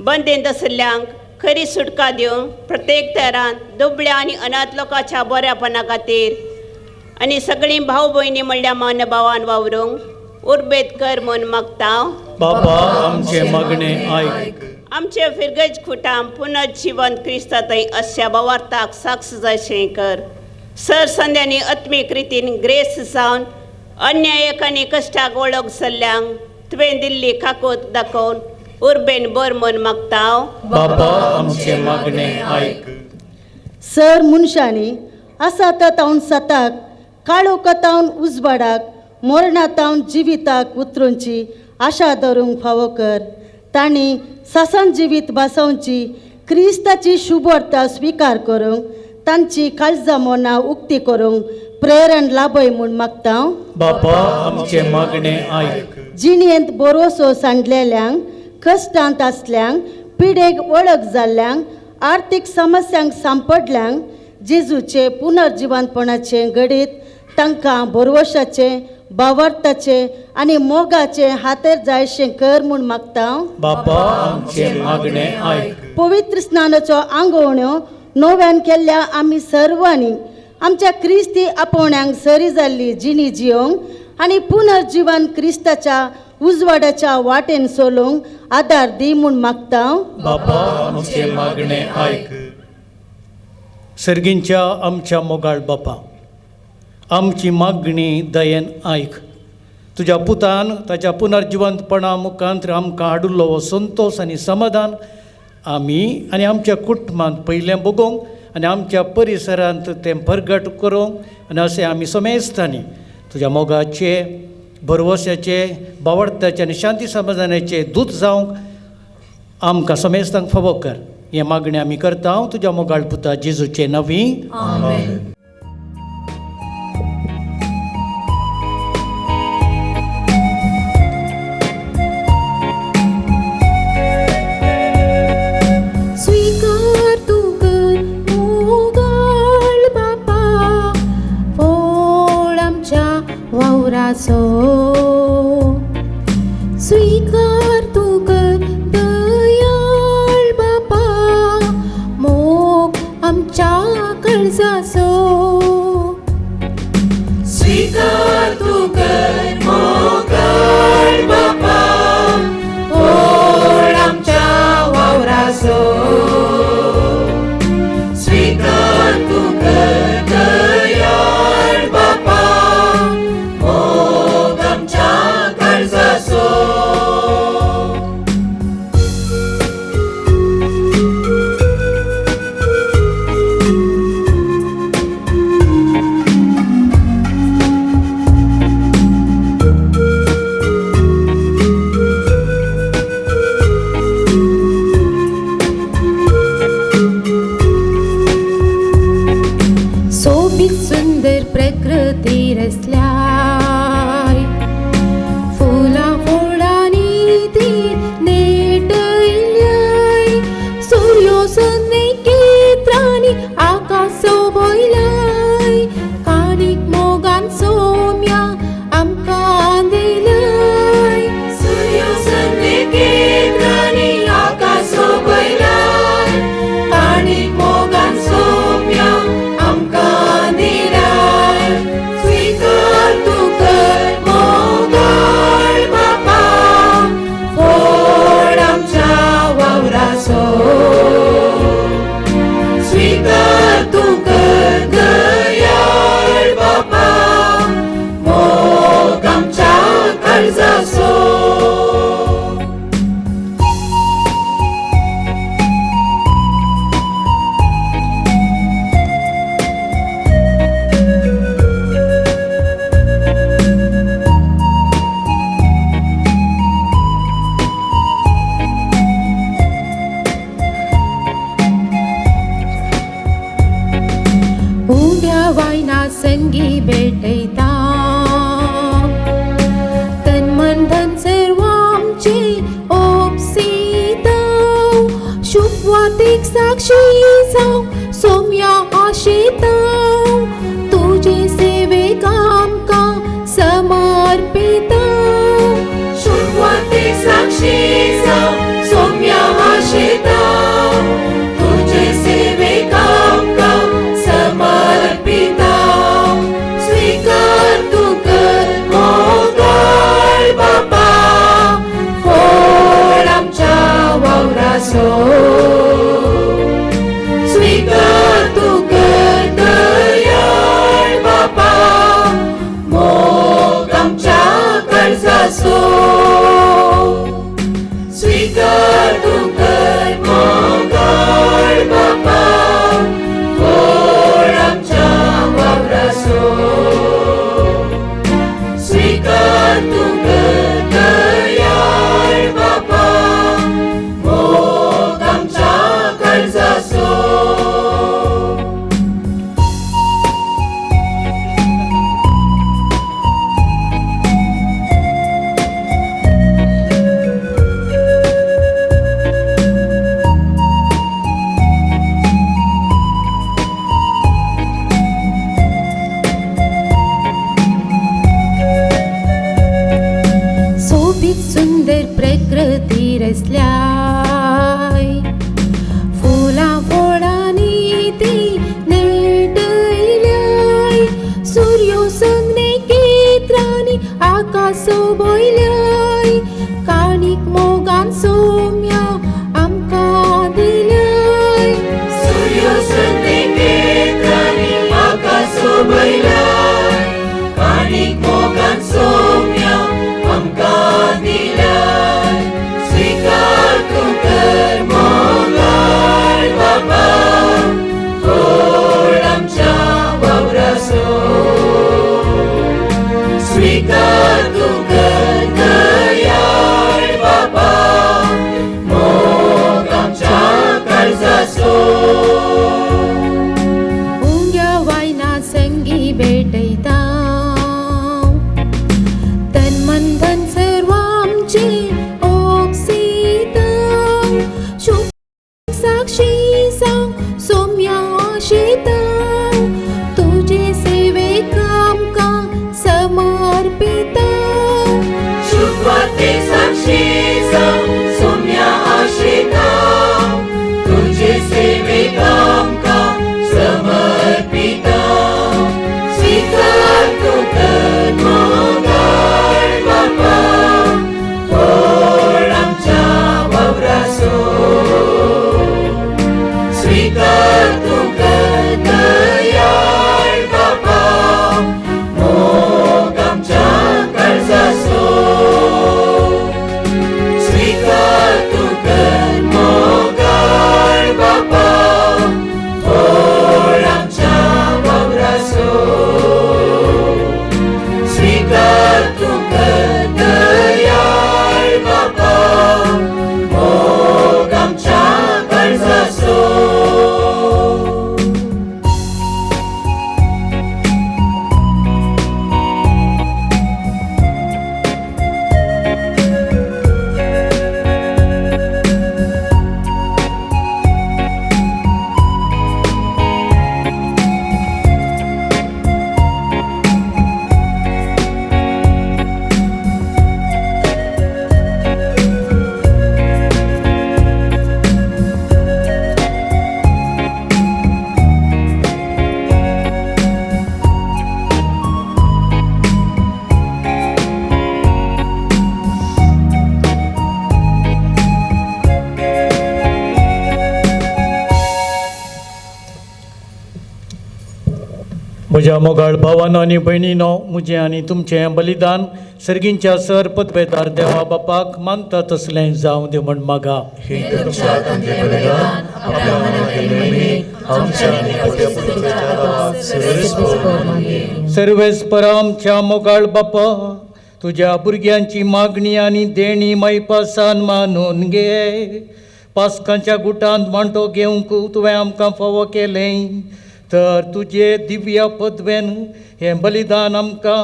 बंदेंत आशिल्ल्यांक खरी सुटका दिवन प्रत्येक तरान दुबळ्या आनी अनाथ लोकांच्या बऱ्यापणा खातीर आनी सगळीं भाव भयणी म्हणल्यार मानभावान वावरूंक उर्बेत कर म्हूण मागता। बापा आमचे मागणे आयक। आमचे फिरगज खुटाम पुनर्जिवन क्रिस्तांतय अश्या भावार्थाक साक्ष जायशें कर। सर संद्यांनी आत्मीक रितीन ग्रेस जावन अन्यायक आनी कश्टाक वळख जाल्ल्यांक तुवें दिल्ली काकूत दाखोवन उर्बेन बर म्हूण मागता। बापा आमचे मागणे आयक। सर मनशांनी आसा तावन सताक काळोखातावन उजवाडाक मरणातावन जिविताक उतरूंची आशा धरूंक फावो कर। तांणी सासन जिवीत भासोवची क्रिस्ताची शुभवार्ता स्विकार करूंक तांची काळजां मनां उक्ती करूंक प्रेरण लाभय म्हूण मागता। बापा आमचे मागणे आयक। जिणेंत बरोसो सांडलेल्यांक कश्टांत आसल्यांक पिडेक वळख जाल्ल्यांक आर्थीक समस्यांक सांपडल्यांक जेजूचे पुनर्जिवंतपणाचें घडीत तांकां भरवशाचें भावार्थाचें आनी मोगाचें हातेर जायशें कर म्हूण मागता. बापा आमचें मागणें आयक. पवित्र स्नानाचो आंगवण्यो नव्यान केल्ल्या आमी सर्वांनी आमच्या क्रिस्ती आपोवण्यांक सरी जाल्ली जिणी जियोंक आनी पुनर्जिवन क्रिस्ताच्या उजवाडाच्या वाटेन सोलूंक आदार दी म्हूण मागता. बापा आमचें मागणें आयक. सर्गींच्या आमच्या मोगाळ बापा, आमची मागणी दयेन आयक. तुज्या पुतान ताच्या पुनर्जिवंतपणा मुखांत आमकां हाडिल्लो हो संतोश आनी समाधान आमी आनी आमच्या कुटुंबांत पयलें भोगोवंक आनी आमच्या परिसरांत तें परगट करूंक आनी अशें आमी समेस्तांनी तुज्या मोगाचे भरवश्याचे बावडताचे आनी शांती समाधानाचे दूत जावंक आमकां समेस्तांक फावो कर. हें मागणें आमी करता तुज्या मोगाळ पुता जेजूचे नवी. आमेन. स्वीकार तूं कर मोगाळ बापा, फोड आमच्या वावराचो. स्वीकार तूं कर दयाळ बापा, मोग आमच्या काळजाचो. स्वीकार तूं कर मोगाळ बापा, फोड आमच्या वावराचो. स्वीकार तूं कर दयाळ बापा, मोग आमच्या काळजाचो. सोबीत सुंदर प्रकृती रचल्याय, फुलां फळांनी ती नेटयल्याय, सुर्यो सनेकेत्रांनी आकाश सोबयलाय, काणीक मोगान सोम्या आमकां दिलाय. सुर्यो सनेकेत्रांनी आकाश सोबयलाय, काणीक मोगान सोम्या आमकां दिलाय. स्वीकार तूं कर मोगाळ बापा, फोड आमच्या वावराचो. स्वीकार तूं कर दयाळ बापा, मोग आमच्या काळजाचो. उब्या वायना संगी भेटयता, तन मन धन सर्व आमचे ओपसीता, शुभवातीक साक्षी जावं सोम्या आशेता, तुजे सेवेक आमकां समर्पिता. शुभवातीक साक्षी जावं सोम्या आशेता, तुजे सेवेक आमकां समर्पिता. स्वीकार तूं कर मोगाळ बापा, फोड आमच्या वावराचो. स्वीकार तूं कर दयाळ बापा, मोग आमच्या काळजाचो. स्वीकार तूं कर मोगाळ बापा, फोड आमच्या वावराचो. स्वीकार तूं कर दयाळ बापा, मोग आमच्या काळजाचो. रचल्याय फुलां फळांनी ती नेटयल्याय सुर्यो संगने केत्रांनी आकाश सोबयल्याय काणीक मोगान सोम्या आमकां दिल्याय सुर्यो संगने केत्रांनी आकाश सोबयल्याय काणीक मोगान सोम्या आमकां दिल्याय स्वीकार तूं कर मोगाळ बापा फळ आमच्या वावरासो स्वीकार तूं कर दयाळ बापा मोग आमच्या काळजासो उंग्या वायना संगी भेटयता तन मन धन सर्व आमचे ओपसिता शुभ साक्षी जावं सोम्या आशेता तुजे सेवेक आमकां समर्पिता शुभवार्तेक साक्षी जावं सोम्या आशेता तुजे सेवेक आमकां समर्पिता स्वीकार तूं कर मोगाळ बापा फळ आमच्या वावरासो स्वीकार तूं कर दयाळ बापा मोग आमच्या काळजासो स्वीकार तूं कर मोगाळ बापा फळ आमच्या वावरासो स्वीकार तूं कर दयाळ बापा मोग आमच्या काळजासो. म्हज्या मोगाळ भावानो आनी भयणीनो म्हजें आनी तुमचें बलिदान सर्गींच्या सर पदवेदार देवा बापाक मानता तसलें जावं दी म्हण मागा. हे तुमच्या हातांतलें बलिदान आपल्या मनांतले महिमेक आमच्या आनी आपल्या पुर्तुगेजाच्या नांवाक सर्वेस्पर मानये. सर्वेस्पर आमच्या मोगाळ बापा तुज्या भुरग्यांची मागणी आनी देणी मायपासान मानून घे. पास्कांच्या गुटांत मांटो घेवंक तुवें आमकां फावो केलें तर तुजे दिव्य पदवेन हें बलिदान आमकां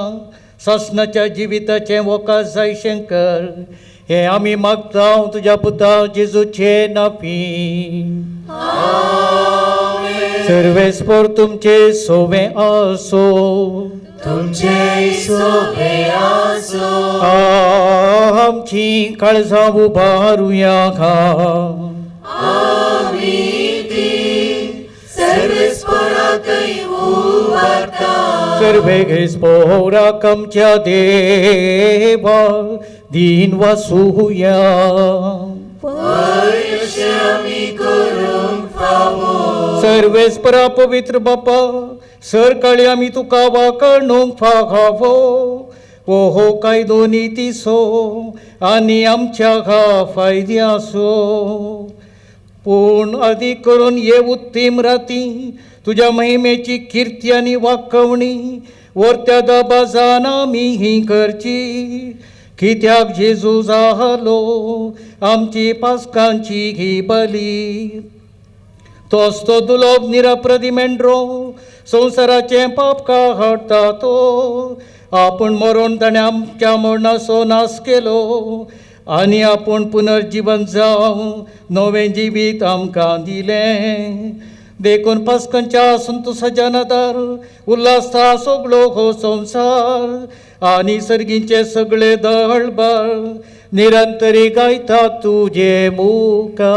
सासणाच्या जिविताचें वकास जाय शंकर हें आमी मागता तुज्या पुता जेजूचे नाफी. सर्वेस्पर तुमचे सोवे आसो तुमचे सोवे आसो. आमची काळजां उबारुया खा आमी ती सर्वेस्पराकय उबारता. सर्वेस्पोराक आमच्या देवा दीन वासुया पयशे आमी करूंक फावो. सर्वेस्परा पवित्र बापा सरकाळी आमी तुका वाकणूंक फावो ओहो कायदो नितीसो आनी आमच्या घा फायद्यासो पूण अदीक करून ये उत्तीम राती तुज्या महिमेची किर्ती आनी वाकवणी वरत्या दबाजान आमी ही करची कित्याक जेजू जालो आमची पास्कांची ही बली. तोच तो दुलोब निरप्रदी मेंढरो संवसाराचें पाप काडटा तो आपूण मरोन ताणें आमच्या मरणाचो नाश केलो आनी आपूण पुनर्जिवन जावं नवें जिवीत आमकां दिलें. देखून पास्कांच्या संतोसाच्या नादार उल्हासता सगळो हो संवसार आनी सर्गींचे सगळे दळबळ निरंतरी गायता तुजे मुखार.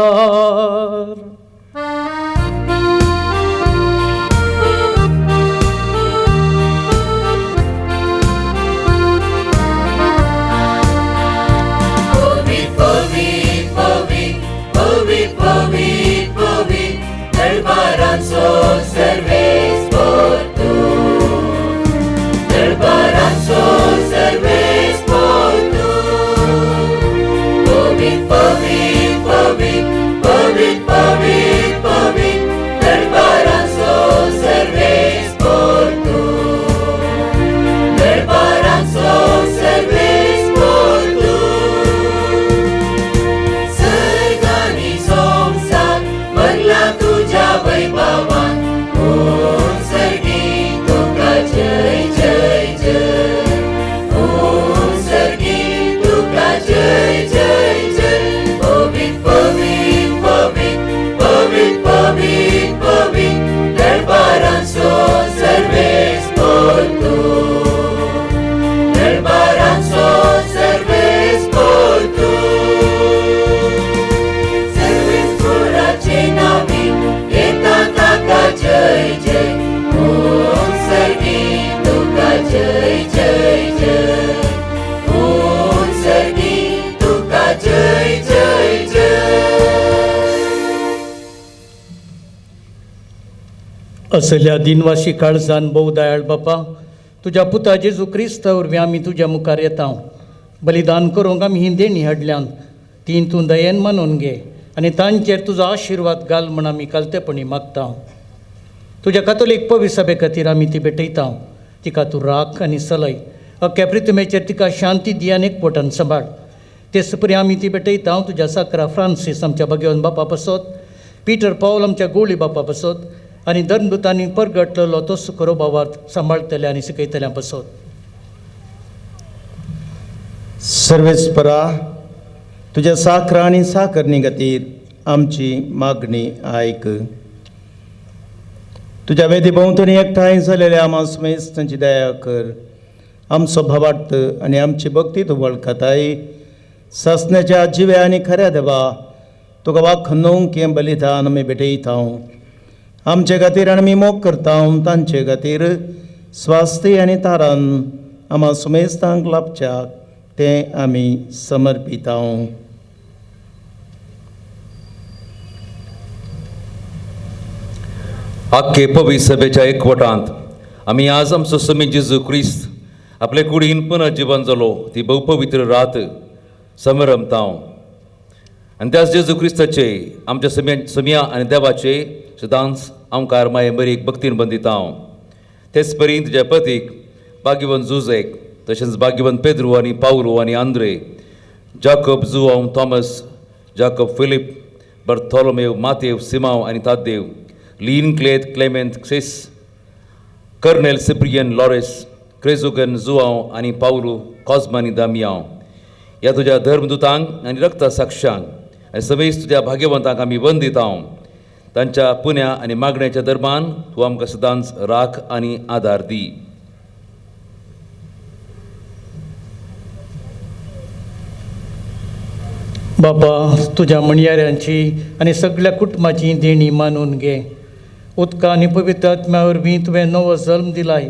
पवीत पवीत पवीत पवीत पवीत पवीत दरबारांचो सर्वेस्पर तूं, दरबारांचो सर्वेस्पर तूं. पवीत पवीत पवीत पवीत पवीत पवीत दरबारांचो सर्वेस्पर तूं, दरबारांचो सर्वेस्पर तूं. सर्गानी संवसार भरला तुज्या वैभवान, ओम सर्गी तुका जय जय जय, ओम सर्गी तुका जय जय जय. पवीत पवीत पवीत पवीत पवीत पवीत दरबारांचो सर्वेस्पर तूं, दरबारांचो सर्वेस्पर तूं. सर्वेस्पराचे नांवी येता ताका जय जय, ओम सर्गी तुका जय जय जय, ओम सर्गी तुका जय जय जय. असल्या दिनवाशी काळजान भोव दयाळ बापा, तुज्या पुता जेजू क्रिस्ता वरवीं आमी तुज्या मुखार येता. बलिदान करूंक आमी ही देणी हाडल्यान ती तूं दयेन मानून घे आनी तांचेर तुजो आशिर्वाद घाल म्हूण आमी कालतेपणी मागता. तुज्या कातोलीक पवित्र सभे खातीर आमी ती भेटयता. तिका तूं राख आनी सलय, अख्ख्या प्रितमेचेर तिका शांती दी आनी एकवटान सांबाळ. तेच परी आमी ती भेटयता तुज्या साकरा फ्रांसीस आमच्या भगवान बापा पासत, पिटर पावल आमच्या गोळी बापा पासत आनी धर्मदूतांनी परगटलेलो तो सुखरो भावार्थ सांबाळटले आनी शिकयतल्या पासत. सर्वेस्परा, तुज्या साखरा आनी साखरणी खातीर आमची मागणी आयक. तुज्या वेदी भोंवतणी एकठांय जालेल्या आमा समेस्तांची दया कर. आमचो भावार्थ आनी आमची भक्ती तूं वळखताय. सासण्याच्या जिव्या आनी खऱ्या देवा, तुका वाखनूंक हें बलिदान आमी भेटयता. आमचे खातीर आनी आमी मोग करता तांचे खातीर स्वास्थ्य आनी तारान आमा सुमेस्तांक लाभच्याक तें आमी समर्पिता. आख्खे पवित्र सभेच्या एकवटांत आमी आज आमचो समी जेजू क्रिस्त आपले कुडीन पुनर्जिवन जालो ती भोवपवित्र रात समरमता. आनी त्याच जेजू क्रिस्ताचे आमच्या समिया आनी देवाचे सदांच आमकार माये मरीक भक्तीन बंदिता. तेच परी तुज्या पतीक भाग्यवंत जुजेक, तशेंच भाग्यवंत पेद्रू आनी पावलू आनी Andre, Jacob, Joao, Thomas, Jacob, Philip, Bartholomew, Matev, Simao आनी तादेव, लीन क्लेत, क्लेमेंत क्सिस, कर्नेल सिप्रियन लॉरेस, क्रेजुगन जुआंव आनी पावलू कॉज्मा आनी दामियांव ह्या तुज्या धर्मदूतांक आनी रक्ता साक्षांक आनी समेस्त तुज्या भाग्यवंतांक आमी वंदिता. तांच्या पुण्या आनी मागण्याच्या दरम्यान तूं आमकां सदांच राख आनी आदार दी. बाबा, तुज्या म्हणयाऱ्यांची आनी सगळ्या कुटुंबाची देणी मानून घे. उदका आनी पवित्र आत्म्या वरवीं तुवें नवो जल्म दिलाय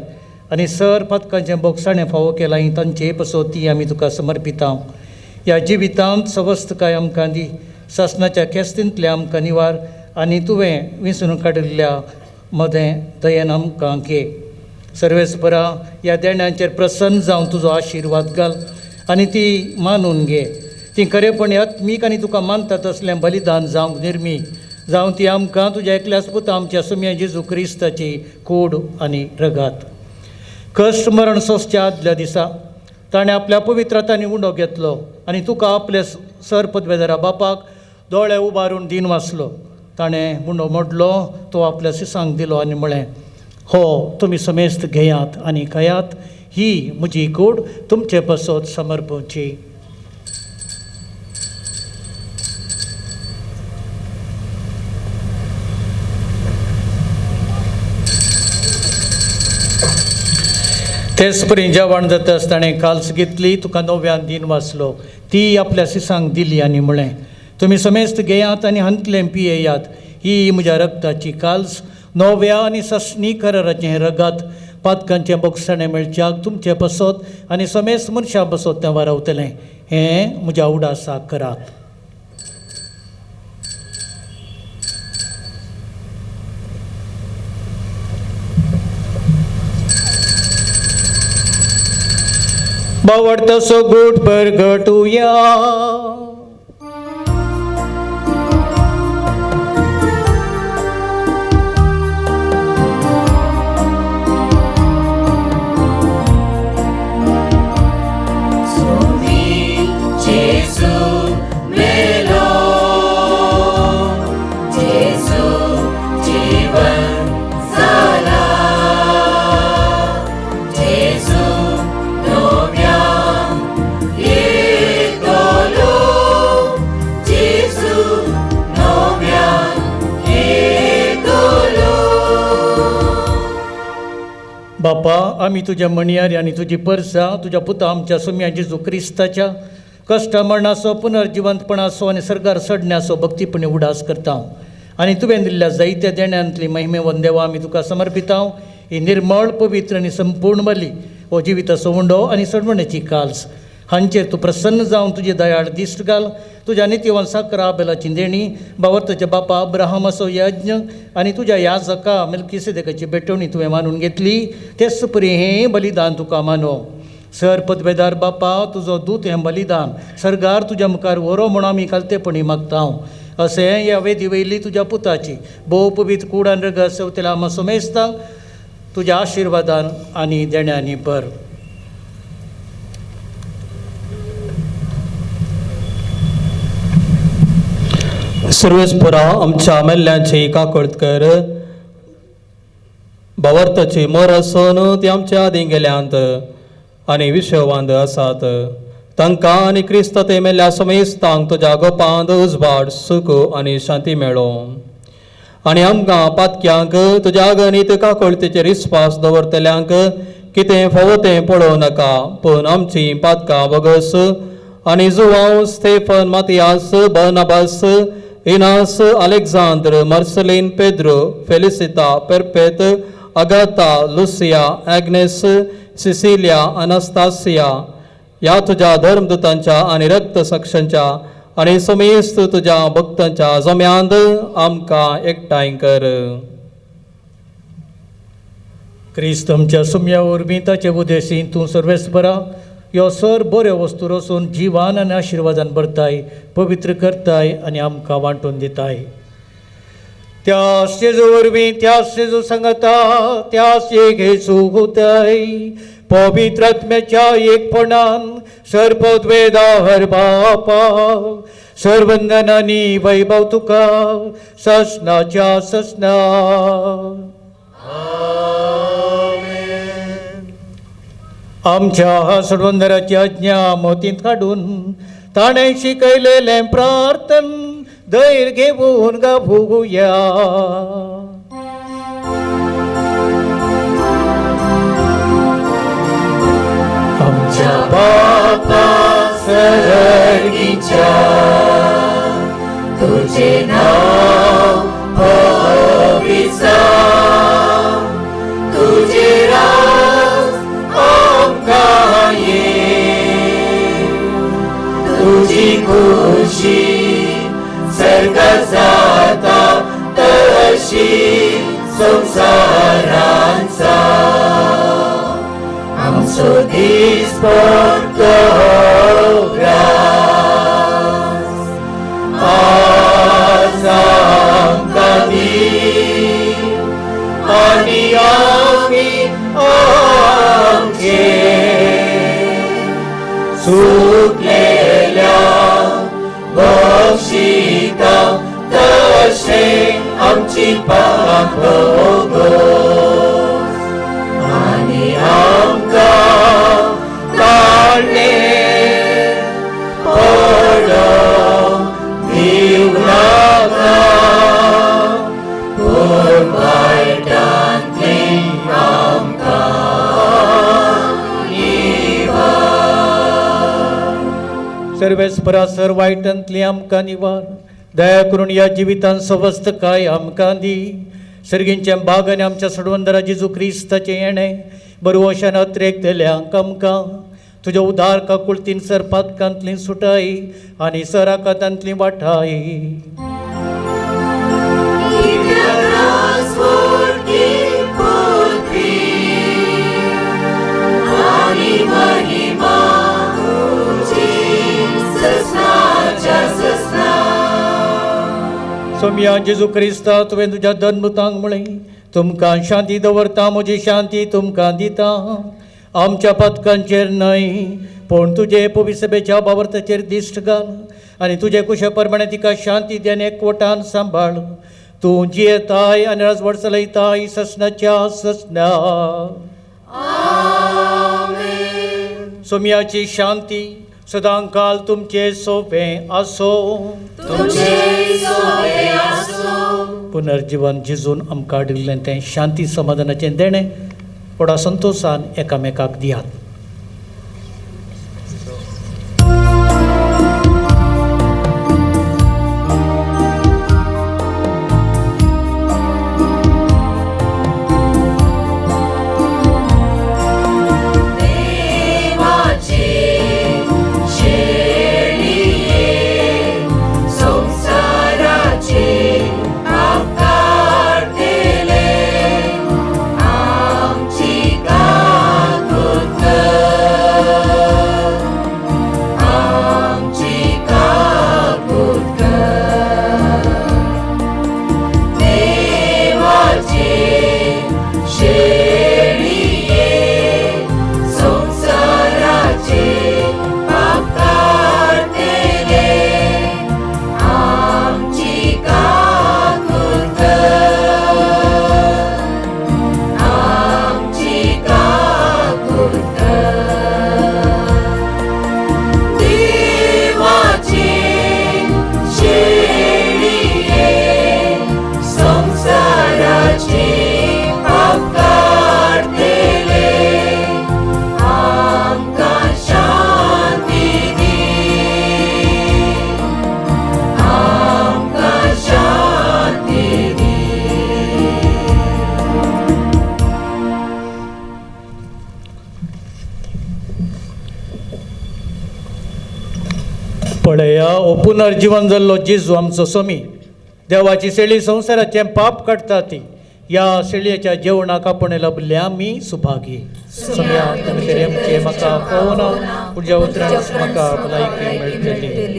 आनी सर पातकांचें बोगसाणें फावो केलां तांचे पसो ती आमी तुका समर्पिता. ह्या जिवितांत सवस्तकाय आमकां दी, सासणाच्या खेस्तींतलें आमकां निवार आनी तुवें विंचून काडिल्ल्या मदें दयेन आमकां घे. सर्वेस्परा, ह्या देण्यांचेर प्रसन्न जावन तुजो आशिर्वाद घाल आनी ती मानून घे. ती खरेपणी आत्मीक आनी तुका मानता तसलें बलिदान जावंक निर्मी जावं ती आमकां तुज्या एकल्याच पुता आमच्या सुम्या जेजू क्रिस्ताची कूड आनी रगात. कश्ट मरण सोंसच्या आदल्या दिसा ताणें आपल्या पवित्र हातांनी उंडो घेतलो आनी तुका आपले सर पदवेदारा बापाक दोळे उबारून दिन वाचलो. ताणें उंडो मोडलो, तो आपल्या सिसांक दिलो आनी म्हळें, हो तुमी समेस्त घेयात आनी खायात, ही म्हजी कूड तुमचे पासत समर्पची. तेच परी जेवण जाता आसतना काल्स घेतली, तुका नव्यान दिन वाचलो, ती आपल्या सिसांक दिली आनी म्हळें, तुमी समेस्त घेयात आनी हांतलें पियेयात, ही म्हज्या रक्ताची काल्स, नव्या आनी ससनी कराराचें रगात, पातकांचें बोगसणें मेळच्याक तुमचें पसत आनी समेस्त मनशां पसत तें वारावतलें. हें म्हज्या उडासाक करात. बावडतसो गूट परगटुया. बापा, आमी तुज्या म्हणयारी आनी तुजी परसा तुज्या पुता आमच्या सुम्या जेजू क्रिस्ताच्या कश्ट मरणाचो पुनर्जिवंतपणाचो आनी सर्गार सडण्याचो भक्तीपणी उडास करता आनी तुवें दिल्ल्या जायत्या देण्यांतली महिमेवन देवा आमी तुका समर्पिता. ही निर्मळ पवित्र आनी संपूर्ण बली हो जिविताचो उंडो आनी सडवणेची काल्स हांचेर तूं प्रसन्न जावन तुजी दयाळ दिश्ट घाल. तुज्या नितीवन साकरा आबेलाची देणी, बावर्ताच्या बापा अब्राहमाचो यज्ञ आनी तुज्या याजका मेल्किसेदेकाची भेटवणी तुवें मानून घेतली, तेच परी हें बलिदान तुका मानो. सर पदवेदार बापा, तुजो दूत हें बलिदान सर्गार तुज्या मुखार व्हरो म्हूण आमी खालतेपणी मागता. अशें ह्या वेदी वयली तुज्या पुताची भोव पवित्र कूड आनी रगत सेवतेल्या आमा समेस्तांक तुज्या आशिर्वादान आनी देण्यांनी भर. सर्वेस्परा आमच्या मेल्ल्यांची काकळत कर, भावार्थाची मर आसून ती आमच्या आदीं गेल्यांत आनी विश्ववांद आसात, तांकां आनी क्रिस्त ते मेल्ल्या समेस्तांक तुज्या गोपांत उजवाड, सुख आनी शांती मेळो. आनी आमकां पातक्यांक तुज्या गणीत काकळतीचेर विस्वास दवरतल्यांक कितें फावो तें पळोवं नाका, पूण आमची पातकां वगस आनी Joao, Stephen, Mathias, Barnabas, Inas, Alexandre, Marcelin, Pedro, Felicita, Perpet, Agatha, Lucia, Agnes, Cecilia, Anastasia ह्या तुज्या धर्मदूतांच्या आनी रक्तसाक्षांच्या आनी समेस्त तुज्या भक्तांच्या जम्यांत आमकां एकठांय कर. क्रिस्त आमच्या सुम्या वरवीं ताचे उदेशीं तूं सर्वेस्परा यो सर बऱ्यो वस्तू रसून जिवान आनी आशिर्वादान भरताय, पवित्र करताय आनी आमकां वांटून दिताय. त्या जेजू वरवीं, त्या जेजू सांगता, त्याच एक येसू होताय, पवित्र आत्म्याच्या एकपणान सर्वद्वेदा हर बापा, सर्वंदनानी वैभव तुका ससनाच्या ससना. आमच्या सोडवंदराची आज्ञा मोतींत काडून ताणें शिकयलेलें प्रार्थन धैर्य घेवन गावुया. आमच्या बापा सर्गीच्या, तुझे नाव पवित्र, तुझे राज आमकां ये, तुजी खुशी सर्गात जाता तशी संवसारांत जावं. आमचो दीस पडतो ग्रास आज आमकां दी, आनी आमी आमचे सुकलेल्या बक्षिता तशें आमची पाप भोगोस, आनी आमकां ताळणे पडोवंक दिवं नाका, पूण वायटांतली आमकां सर्वेस्परा सर वायटांतली आमकां निवार, दया करून ह्या जिवितान सवस्तकाय आमकां दी. सर्गींच्या बाग आनी आमच्या सडवंदरा जेजू क्रिस्ताचें येणें बरवशान अत्रेक दिल्यांक आमकां तुज्या उदार काकुळतीन सर पातकांतली सुटाय आनी सर आकातांतली वाठाय. सोमया जेजू क्रिस्ता, तुवें तुज्या धर्मतांक म्हळें, तुमकां शांती दवरता, म्हजी शांती तुमकां दिता. आमच्या पथकांचेर न्हय पूण तुजे पविसभेच्या बावर्ताचेर दिश्ट घाल आनी तुजे कुशे प्रमाणे तिका शांती दी आनी एकवटान सांबाळ. तूं जियेताय आनी राजवट चलयताय ससनाच्या ससना. सोमयाची शांती सदांकाल तुमचे सोबें आसो. पुनर्जीवन जेजून आमकां दिल्लें तें शांती समाधानाचें देणें व्हडा संतोशान एकामेकाक दियात. पळया हो पुनर्जीवन जाल्लो जेजू आमचो स्वामी, देवाची शेळी संवसाराचें पाप काडटा ती ह्या शेळयेच्या जेवणाक आपूण लभल्या आमी सुभागी. सोम्या तुमी आमचे म्हाका पळोवना पूण ज्या उतरान म्हाका भलायकी मेळटली.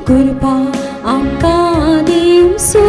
कृपा आमकां दिवसो.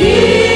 Yeah.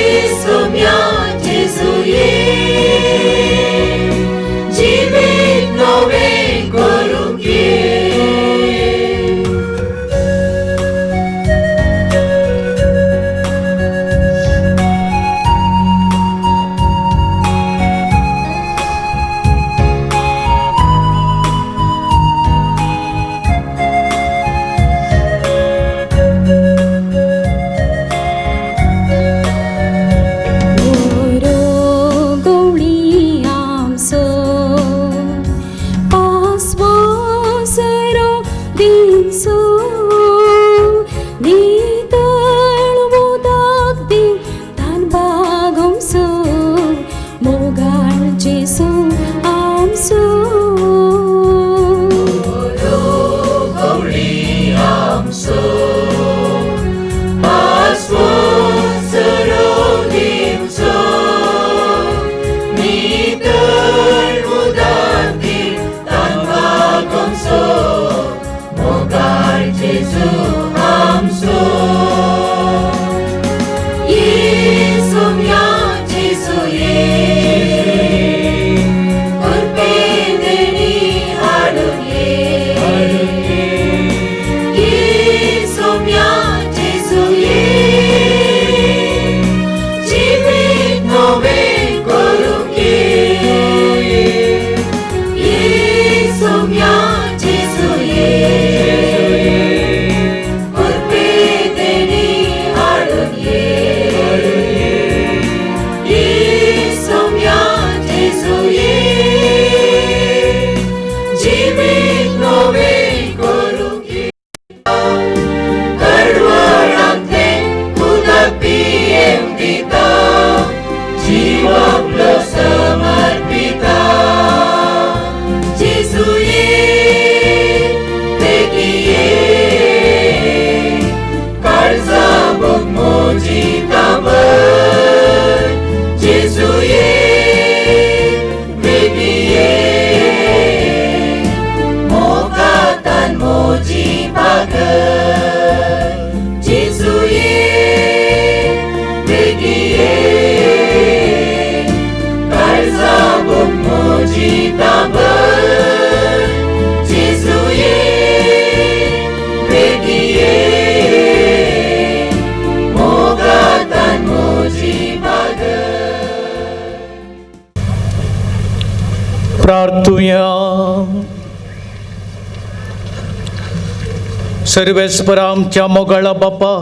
सर्वेस्पर आमच्या मोगाळा बापा,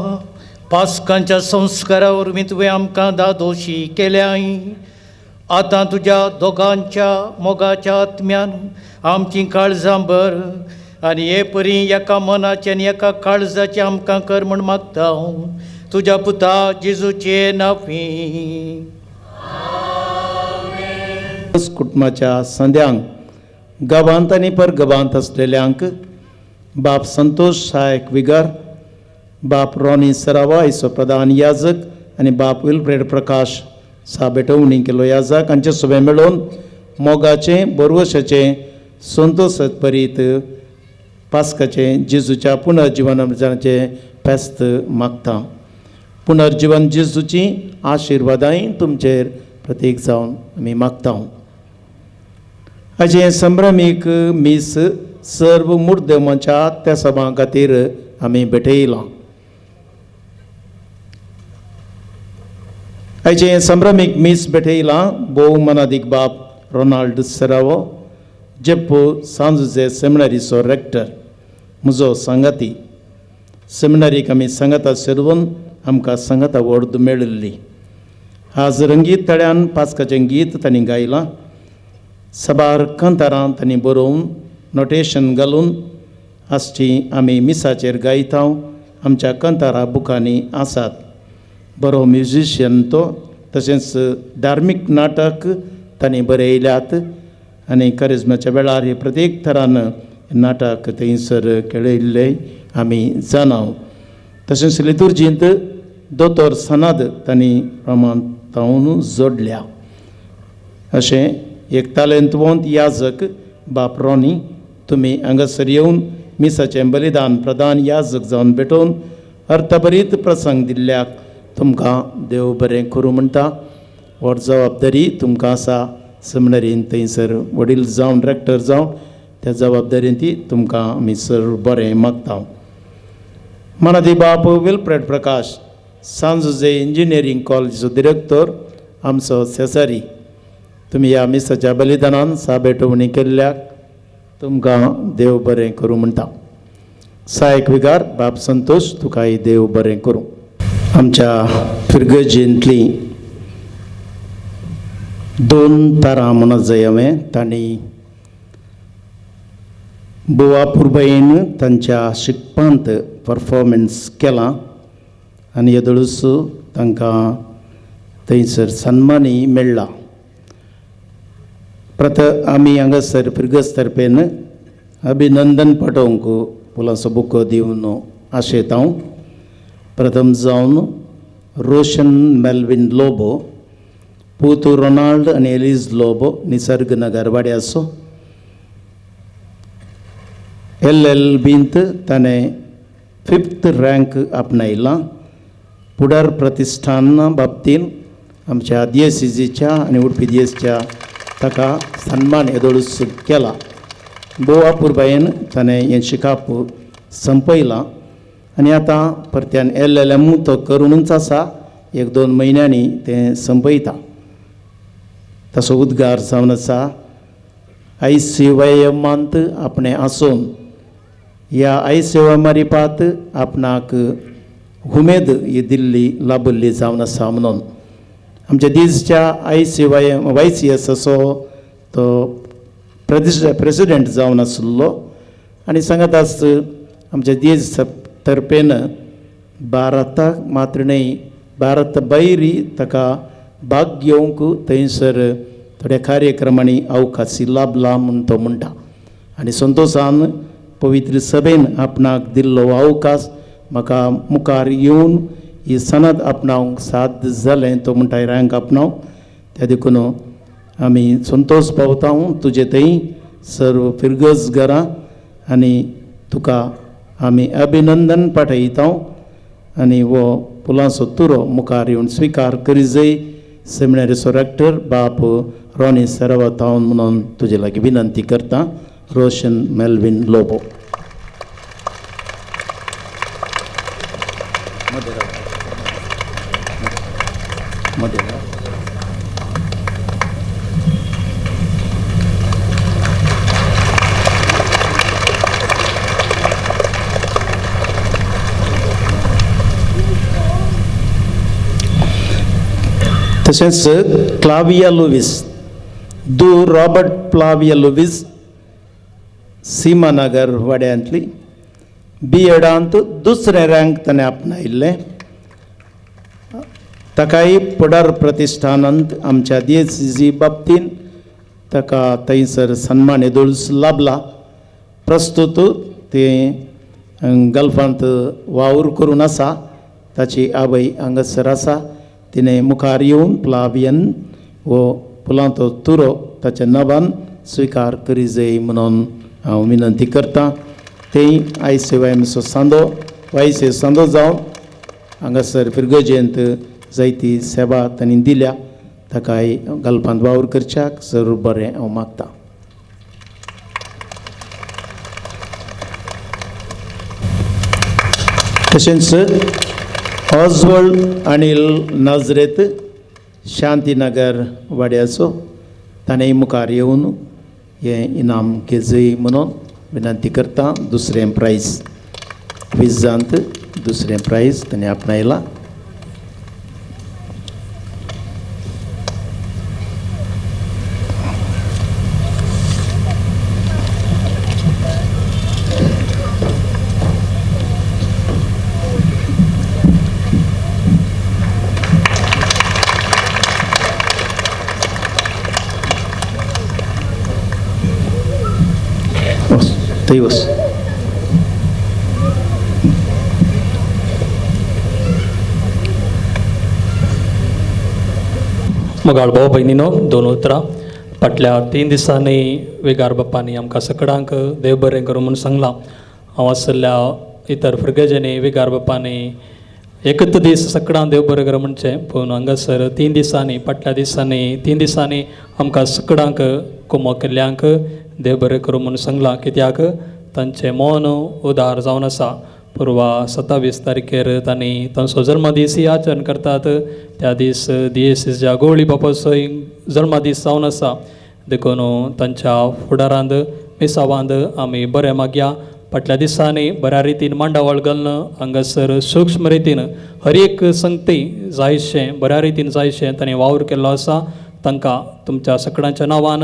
पास्कांच्या संस्कारा वरवीं तुवें आमकां दादोशी केल्याय. आतां तुज्या दोगांच्या मोगाच्या आत्म्यान आमचीं काळजां भर आनी हे परी एका मनाचें आनी एका काळजाचें आमकां कर म्हूण मागता हांव तुज्या पुता जेजूचे नांवी. कुटुंबाच्या संद्यांक गांवांत आनी परगांवांत आसलेल्यांक बाप संतोष सहायक विगार, बाप रॉनी सरावा आयचो प्रधान याजक आनी बाप विल्फ्रेड प्रकाश सा भेटवणी केलो याजक हांचे सोबे मेळोवन मोगाचें बरवशाचें संतोषात परीत पास्काचें जेजूच्या पुनर्जिवनाचें फेस्त मागता. पुनर्जिवन जेजूची आशिर्वादांय तुमचेर प्रतीक जावन आमी मागता. आयचें संभ्रमीक मीस सर्व मुर्देमाच्या त्या सभां खातीर आमी भेटयलां. आयचें संभ्रमीक मीस भेटयलां भोव मनादीक बाप रोनाल्ड सरावो, जेप्पो सांजुजे सेमिनरीचो रेक्टर, म्हजो सांगाती. सेमिनरीक आमी सांगाता सेरवून आमकां सांगाता वर्द मेळिल्ली. आज रंगीत तळ्यान पास्काचें गीत तांणी गायलां. साबार कांतारां तांणी बरोवन नोटेशन घालून आसची आमी मिसाचेर गायता. आमच्या कांतारा बुकांनी आसात. बरो म्युजिशियन तो, तशेंच धार्मीक नाटक तांणी बरयल्यात आनी करिज्माच्या वेळार हे प्रत्येक थरान नाटक थंयसर खेळयल्लें आमी जाणाव. तशेंच लितुर्जींत दोतोर सनाद तांणी प्रमाण जोडल्या. अशें एक तालेंतवंत याजक बाप रॉनी तुमी हांगासर येवन मिसाचें बलिदान प्रधान याजक जावन भेटोवन अर्थभरीत प्रसंग दिल्ल्याक तुमकां देव बरें करूं म्हणटा. व्हड जबाबदारी तुमकां आसा. सेमिनरीन थंयसर वडील जावन रेक्टर जावन त्या जबाबदारीन ती तुमकां आमी सर बरें मागता. मनादी बाप विल्फ्रेड प्रकाश सांजुजे इंजिनियरींग कॉलेजीचो डिरेक्टर आमचो शेजारी, तुमी ह्या मिसाच्या बलिदानान सा भेटवणी केल्ल्याक तुमकां देव बरें करूं म्हणटा. सहायक विगार बाप संतोष तुकाय देव बरें करूं. आमच्या फिरगर्जेंतली दोन तारां म्हणत जाय हांवें तांणी बोवा पुर्बायेन तांच्या शिकपांत परफॉर्मन्स केलां आनी येदोळूच तांकां थंयसर सन्मानय मेळ्ळा. प्रत आमी हांगासर फिरगज तर्फेन अभिनंदन पाठोवंक फुलांचो बुको दिवन आशेता हांव. प्रथम जावन रोशन मेल्विन लोबो, पूत रोनाल्ड आनी एलीज लोबो, निसर्ग नगर वाड्याचो. एल एल बींत ताणें 5th rank आपणायला. पुडार प्रतिश्ठाना बाबतीन आमच्या दियेसीजीच्या आनी उडपी दियेसच्या ताका सन्मान येदोळूच केला. बोवा पुर्बायेन ताणें हें शिकप संपयलां आनी आतां परत्यान एल एल एम तो करुनूच आसा. 1-2 म्हयन्यांनी तें संपयता. ताचो उद्गार जावन आसा I C Y एमांत आपणें आसून ह्या I C Y मारिपात आपणाक उमेद ही दिल्ली लाभिल्ली जावन आसा म्हणून आमच्या दीसच्या I C Y M Y C S असो तो प्रेसिडेंट जावन आशिल्लो आनी सांगत आस आमच्या दीस तर्फेन भारताक मात्र न्हय भारत भायरी ताका भाग घेवंक थंयसर थोड्या कार्यक्रमांनी अवकाश लाभला म्हूण तो म्हणटा आनी संतोशान पवित्र सभेन आपणाक दिल्लो अवकाश म्हाका मुखार येवन ही सनद आपणावंक साध्य जालें तो म्हणटा रँक आपणावंक त्या देखून आमी संतोश पावता तुजे थंय सर्व फिरगज घरां आनी तुका आमी अभिनंदन पाठयता आनी हो फुलांचो तुरो मुखार येवन स्विकार करी सेमिनारीचो रेक्टर बाप रॉनी सरावतावन म्हणून तुजे लागीं विनंती करता. रोशन मेल्विन लोबो. तशेंच क्लाविया लुवीस दू रॉबर्ट प्लाविया लुवीस सीमानगर वाड्यांतली बी एडांत दुसरें रँक ताणें आपणायिल्लें. ताकाय पुडार प्रतिश्ठानांत आमच्या डीएससी बाबतीन ताका थंयसर सन्मान येदोळच लाबला. प्रस्तुत तें गल्फांत वावर करून आसा. ताची आवय हांगासर आसा. तिणें मुखार येवन प्लावियन हो फुलांचो तुरो ताच्या नांवान स्विकार करी जाय म्हणून हांव विनंती करतां. तें आयसे वायमसो सांदो वायसे सांदो जावन हांगासर फिरगजेंत जायती सेवा तांणी दिल्या. ताकाय गल्फांत वावर करच्याक सर बरें हांव मागतां. तशेंच ऑजवल्ड अनिल नाजरेत शांतीनगर वाड्याचो ताणें मुखार येवन हें इनाम घेजय म्हणून विनंती करता. दुसरें प्रायज क्विजांत दुसरें प्रायज ताणें आपणायलां. दिवस मोगाळ भाव भयणीनो, दोन उतरां. फाटल्या 3 दिसांनी वेगार बाप्पांनी आमकां सगळ्यांक देव बरें करूं म्हूण सांगलां. हांव आसल्या इतर फिरगजेनी वेगार बाप्पांनी एकच दीस सगळ्यांक देव बरें करूं म्हणचें, पूण हांगासर 3 दिसांनी फाटल्या दिसांनी 3 दिसांनी आमकां सगळ्यांक कुमो केल्ल्यांक देव बरें करूं म्हूण सांगलां. कित्याक तांचें मौन उदार जावन आसा. पुर्वा 27 तारखेर तांणी तांचो जल्मदीस ही आचरण करतात. त्या दीस दियेसीच्या गोवळी बापाचोय जल्मदीस जावन आसा. देखून तांच्या फुडारांत मिसावांत आमी बरें मागया. फाटल्या दिसांनी बऱ्या रितीन मांडावळ घालून हांगासर सूक्ष्म रितीन हर एक संगती जायशें बऱ्या रितीन जायशें तांणी वावर केल्लो आसा. तांकां तुमच्या सगळ्यांच्या नांवान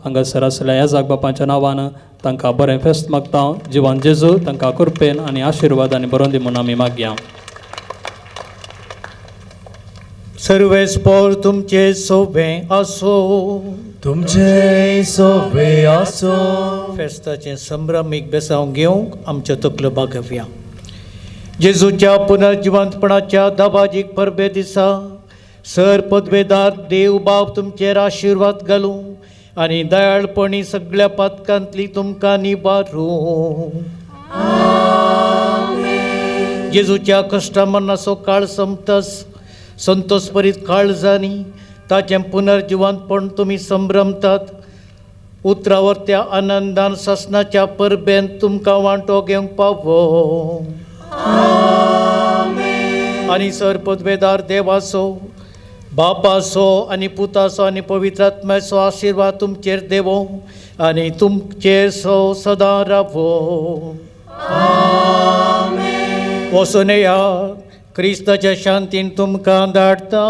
हांगासर आसल्या ह्या बापाच्या नांवान तांकां बरें फेस्त मागता. जिवान जेजू तांकां कृपेन आनी आशिर्वाद आनी बरोवन दी म्हूण आमी मागया. सर्वेस्पोर तुमचे सोबें आसो, तुमचे सोबें आसो. फेस्ताचें संभ्रमीक बेसांव घेवंक आमच्यो तकल्यो बागोवया. जेजूच्या पुनर्जिवंतपणाच्या दबाजीक परबे दिसा सर पदवेदार देव बाप तुमचेर आशिर्वाद घालूं आनी दयाळपणी सगळ्या पातकांतली तुमकां निवारूं. जेजूच्या कश्टा मरणाचो काळ सोंपतच संतोषभरीत काळजांनी ताचें पुनर्जिवंतपण तुमी संभ्रमतात. उतरावर त्या आनंदान सासणाच्या परबेन तुमकां वांटो घेवंक पावो. आनी सर पदवेदार देवाचो बापाचो आनी पुताचो आनी पवित्र आत्म्याचो आशिर्वाद तुमचेर देवो आनी तुमचेर सो सदां रावो. वचून या क्रिस्ताच्या शांतीन तुमकां धाडटा.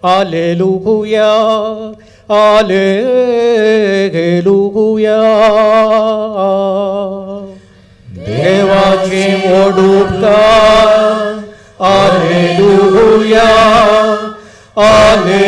आलेलुया, आलेलुया. देवाची ओडुपकार. आलेलुया, आलेलुया.